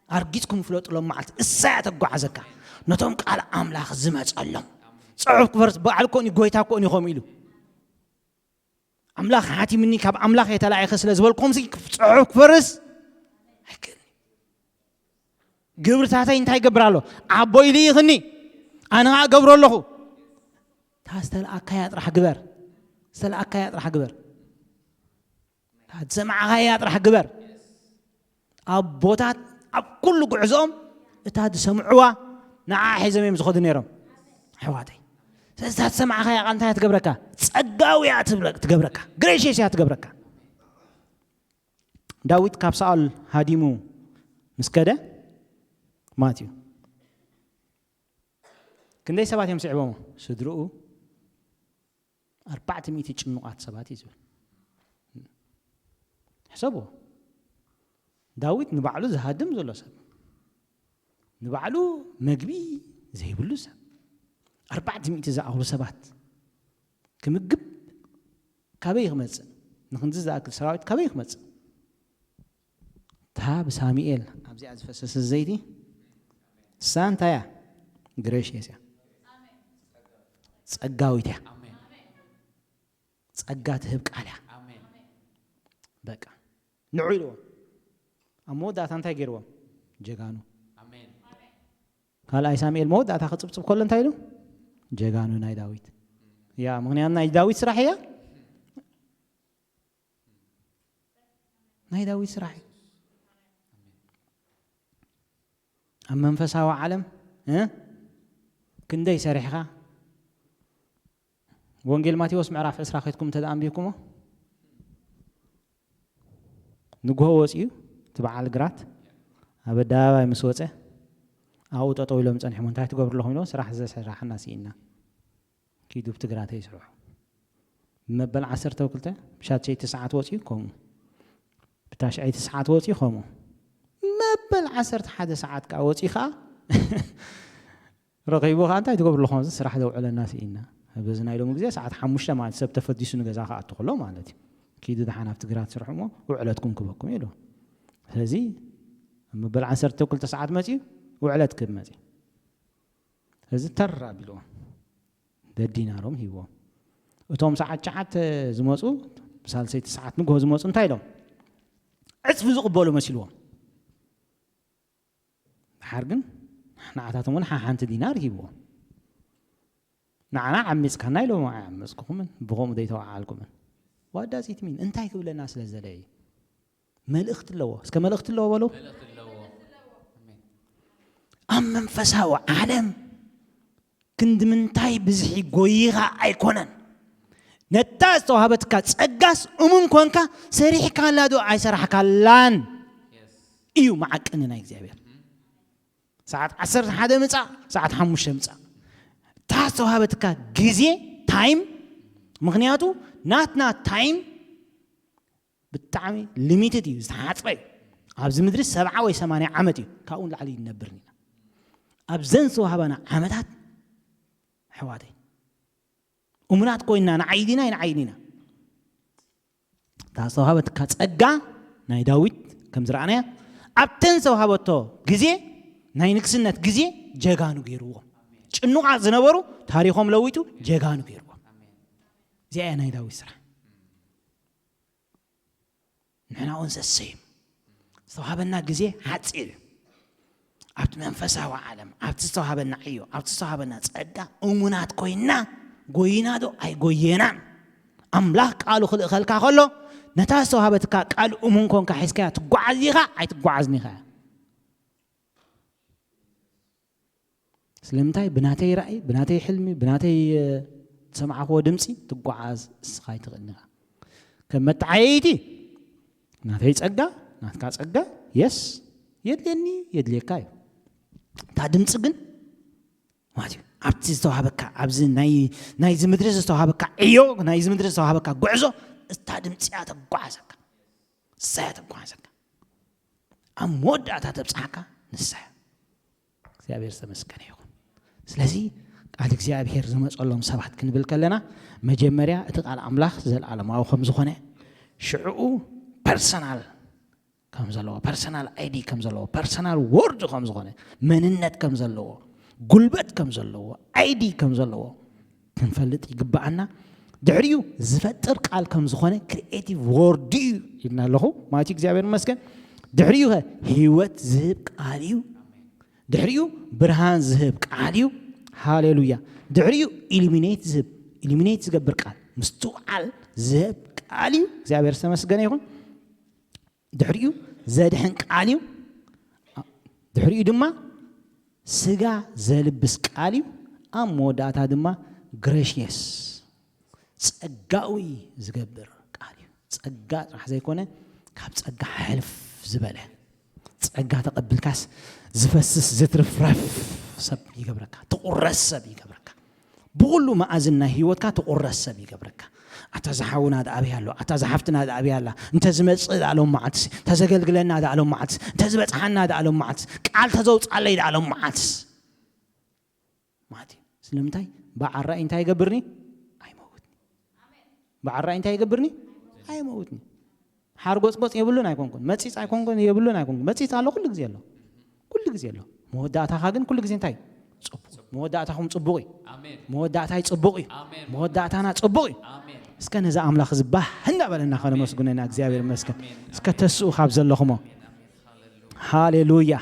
ኣርጊጽኩም ፍለጡሎም መዓልቲ። እሳ እያ ተጓዓዘካ። ነቶም ቃል ኣምላኽ ዝመጸሎም። ጽሑፍ ክፈርስ፣ በዓል ኮን እዩ፣ ጎይታ ኮን እዩ፣ ከምኡ ኢሉ። ኣምላኽ ሓቲምኒ፣ ካብ ኣምላኽ እየ ተላኢኸ ስለ ዝበልኩኹም፣ ጽሑፍ ክፈርስ ኣይክእልን። ግብርታተይ እንታይ ይገብር ኣሎ? ኣቦይ ልኢኽኒ፣ ኣነ ኸኣ እገብሮ ኣለኹ። እታ ዝተለኣካያ ጥራሕ ግበር። ዝተለኣካያ ጥራሕ ግበር። እታ ዝሰማዕኻያ ጥራሕ ግበር። ኣቦታት ኣብ ኩሉ ጉዕዞኦም እታ ዝሰምዕዋ ንዓ ሒዞም እዮም ዝኸዱ ነይሮም። ኣሕዋተይ፣ ስለዚ እታ ዝሰማዕኻያ ቃል እንታይ እያ ትገብረካ? ጸጋዊ እያ ትብለ- ትገብረካ። ግሬሽየስ እያ ትገብረካ። ዳዊት ካብ ሳኦል ሃዲሙ ምስ ከደ ማትዩ ክንደይ ሰባት እዮም ስዕቦሞ? ስድርኡ ኣርባዕተ ሚእቲ ጭኑቓት ሰባት እዩ ዝብል። ሕሰብዎ። ዳዊት ንባዕሉ ዝሃድም ዘሎ ሰብ፣ ንባዕሉ መግቢ ዘይብሉ ሰብ፣ ኣርባዕተ ሚእቲ ዝኣኽሉ ሰባት ክምግብ ካበይ ክመጽእ? ንክንዚ ዝኣክል ሰራዊት ካበይ ክመጽእ? እታ ብሳሙኤል ኣብዚኣ ዝፈሰሰ ዘይቲ እሳ እንታይ እያ? ግሬሽየስ እያ። ጸጋዊት እያ። ጸጋ ትህብ ቃል እያ። በቃ ንዑ ኢልዎም። ኣብ መወዳእታ እንታይ ገይርዎም? ጀጋኑ። ካልኣይ ሳሙኤል መወዳእታ ክጽብጽብ ከሎ እንታይ ኢሉ? ጀጋኑ ናይ ዳዊት። ያ ምኽንያቱ ናይ ዳዊት ስራሕ እያ። ናይ ዳዊት ስራሕ እዩ። ኣብ መንፈሳዊ ዓለም እ ክንደይ ሰሪሕኻ? ወንጌል ማቴዎስ ምዕራፍ ዕስራ ከድኩም እንተ ደኣ ኣንቢብኩሞ ንግሆ ወፂኡ እቲ በዓል ግራት ኣብ ኣደባባይ ምስ ወፀ ኣብኡ ጠጠው ኢሎም ፀኒሖም እንታይ ትገብሩ ኣለኹም ኢሎም ስራሕ ዘሰራሕና ስኢና ኪዱ ብቲ ግራተይ ስርሑ ብመበል ዓሰርተ ክልተ ብሻትሸይቲ ሰዓት ወፂኡ ከምኡ ብታሽዐይቲ ሰዓት ወፂኡ ከምኡ መበል ዓሰርተ ሓደ ሰዓት ከዓ ወፂኡ ከዓ ረኺቡ ከዓ እንታይ ትገብሩ ኣለኹም ኣብዚ ስራሕ ዘውዕለና ስኢና በዚ ናይ ሎሚ ግዜ ሰዓት ሓሙሽተ ማለት ሰብ ተፈዲሱ ንገዛ ክኣቱ ከሎ ማለት እዩ ኪዱ ደሓን ኣብቲ ግራት ስርሑ እሞ ውዕለትኩም ክበኩም ኢሉ ስለዚ ኣብ መበል ዓሰርተ ክልተ ሰዓት መፂኡ ውዕለት ክብ መፂ እዚ ተር ኣቢልዎ ደዲናሮም ሂብዎም እቶም ሰዓት ሸዓተ ዝመፁ ብሳልሰይቲ ሰዓት ንግሆ ዝመፁ እንታይ ኢሎም ዕፅፊ ዝቕበሉ መሲልዎም ድሓር ግን ንዓታቶም እውን ሓሓንቲ ዲናር ሂብዎም ንዓና ዓሚፅካና ኢሎም ኣይዓመፅኩኹምን ብኸምኡ ዘይተወዓልኩምን ዋዳዚትሚን እንታይ ክብለና ስለ ዝደለየ እዩ መልእኽቲ ኣለዎ እስከ መልእኽቲ ኣለዎ በሉ ኣብ መንፈሳዊ ዓለም ክንዲ ምንታይ ብዝሒ ጎይኻ ኣይኮነን ነታ ዝተዋህበትካ ጸጋስ እሙን ኮንካ ሰሪሕካላ ዶ ኣይሰራሕካላን እዩ መዓቀኒ ናይ እግዚኣብሔር ሰዓት ዓሰርተ ሓደ ምጻእ ሰዓት ሓሙሽተ ምጻእ እታ ዝተዋሃበትካ ግዜ፣ ታይም፣ ምኽንያቱ ናትና ታይም ብጣዕሚ ሊሚትድ እዩ፣ ዝተሓፅረ እዩ። ኣብዚ ምድሪ ሰብዓ ወይ ሰማንያ ዓመት እዩ፣ ካብኡ ንላዕሊ ይነብርን ኢና። ኣብዘን ዝተዋሃባና ዓመታት ኣሕዋተይ እሙናት ኮይና ንዓይዲና ኣይንዓይዲና። እታ ዝተዋሃበትካ ጸጋ ናይ ዳዊት ከም ዝረኣናያ ኣብተን ዝተዋሃበቶ ግዜ ናይ ንግስነት ግዜ ጀጋኑ ገይርዎም። ጭኑቓት ዝነበሩ ታሪኾም ለዊጡ ጀጋኑ ገይርዎም። እዚኣ እያ ናይ ዳዊት ስራሕ። ንሕና እውን ዘሰይም ዝተዋሃበና ግዜ ሓፂር እዩ። ኣብቲ መንፈሳዊ ዓለም ኣብቲ ዝተዋሃበና ዕዮ ኣብቲ ዝተዋሃበና ጸጋ እሙናት ኮይና ጎይና ዶ ኣይጎየናን። ኣምላኽ ቃሉ ክልእኸልካ ከሎ ነታ ዝተዋሃበትካ ቃል እሙን ኮንካ ሒዝካያ ትጓዓዝ ኢኻ ኣይትጓዓዝን ኢኻ። ስለምንታይ ብናተይ ራእይ ብናተይ ሕልሚ ብናተይ ዝሰማዕክዎ ድምፂ ትጓዓዝ እስኻ ኣይትኽእልን ኢኻ። ከም መተዓየይቲ ናተይ ጸጋ ናትካ ጸጋ የስ የድልየኒ የድልየካ እዩ። እታ ድምፂ ግን ማለት እዩ ኣብቲ ዝተዋሃበካ ኣብዚ ናይዚ ምድሪ ዝተዋሃበካ ዕዮ ናይዚ ምድሪ ዝተዋሃበካ ጉዕዞ እታ ድምፂ እያ ተጓዓዘካ። ንሳ እያ ተጓዓዘካ። ኣብ መወዳእታ ተብፅሓካ ንሳ እያ። እግዚኣብሔር ዝተመስገነ ይኹን። ስለዚ ቃል እግዚኣብሔር ዝመፀሎም ሰባት ክንብል ከለና መጀመርያ እቲ ቃል ኣምላኽ ዘለዓለማዊ ከም ዝኾነ ሽዕኡ ፐርሰናል ከም ዘለዎ ፐርሰናል ኣይዲ ከም ዘለዎ ፐርሰናል ወርድ ከም ዝኾነ መንነት ከም ዘለዎ ጉልበት ከም ዘለዎ ኣይዲ ከም ዘለዎ ክንፈልጥ ይግባኣና። ድሕሪኡ ዝፈጥር ቃል ከም ዝኾነ ክሪኤቲቭ ወርድ እዩ ኢልና ኣለኹ ማለት እዩ። እግዚኣብሔር ይመስገን። ድሕሪኡ ከ ህይወት ዝህብ ቃል እዩ። ድሕሪኡ ብርሃን ዝህብ ቃል እዩ። ሃሌሉያ። ድሕሪኡ ኢሉሚኔት ዝህብ ኢሉሚኔት ዝገብር ቃል ምስትውዓል ዝህብ ቃል እዩ። እግዚኣብሔር ዝተመስገነ ይኹን። ድሕሪኡ ዘድሕን ቃል እዩ። ድሕሪኡ ድማ ስጋ ዘልብስ ቃል እዩ። ኣብ መወዳእታ ድማ ግሬሽየስ ጸጋዊ ዝገብር ቃል እዩ። ጸጋ ጥራሕ ዘይኮነ ካብ ጸጋ ሕልፍ ዝበለ ጸጋ ተቐብልካስ ዝፈስስ ዝትርፍረፍ ሰብ ይገብረካ፣ ትቑረስ ሰብ ይገብረካ። ብኹሉ መኣዝን ናይ ህይወትካ ትቑረስ ሰብ ይገብረካ። ኣታ ዝሓውና ደኣ ኣበይ ኣሎ? ኣታ ዝሓፍትና ደኣ ኣበይ ኣላ? እንተ ዝመጽእ ደኣ ሎም መዓልትሲ፣ እንተ ዘገልግለና ደኣ ሎም መዓልትሲ፣ እንተ ዝበጽሓና ደኣ ሎም መዓልትሲ፣ ቃል ተዘውጻለይ ደኣ ሎም መዓልትሲ ማለት እዩ። ስለምንታይ በዓል ራእይ እንታይ ይገብርኒ? ኣይመውትኒ። በዓል ራእይ እንታይ ይገብርኒ? ኣይመውትኒ። ሓርጎጽጎጽ የብሉን ኣይኮንኩን፣ መጺጽ ኣይኮንኩን የብሉን ኣይኮንኩን። መጺጽ ኣሎ፣ ኩሉ ግዜ ኣሎ፣ ኩሉ ግዜ ኣሎ። መወዳእታኻ ግን ኩሉ ግዜ እንታይ? ጽቡቕ። መወዳእታኹም ጽቡቕ እዩ። መወዳእታይ ጽቡቕ እዩ። መወዳእታና ጽቡቕ እዩ። እስከ ነዚ ኣምላኽ ዝባህ እንዳበለና ከነመስግኖ ኢና። እግዚኣብሔር ይመስገን። እስከ ተስኡ ካብ ዘለኹሞ። ሃሌሉያ።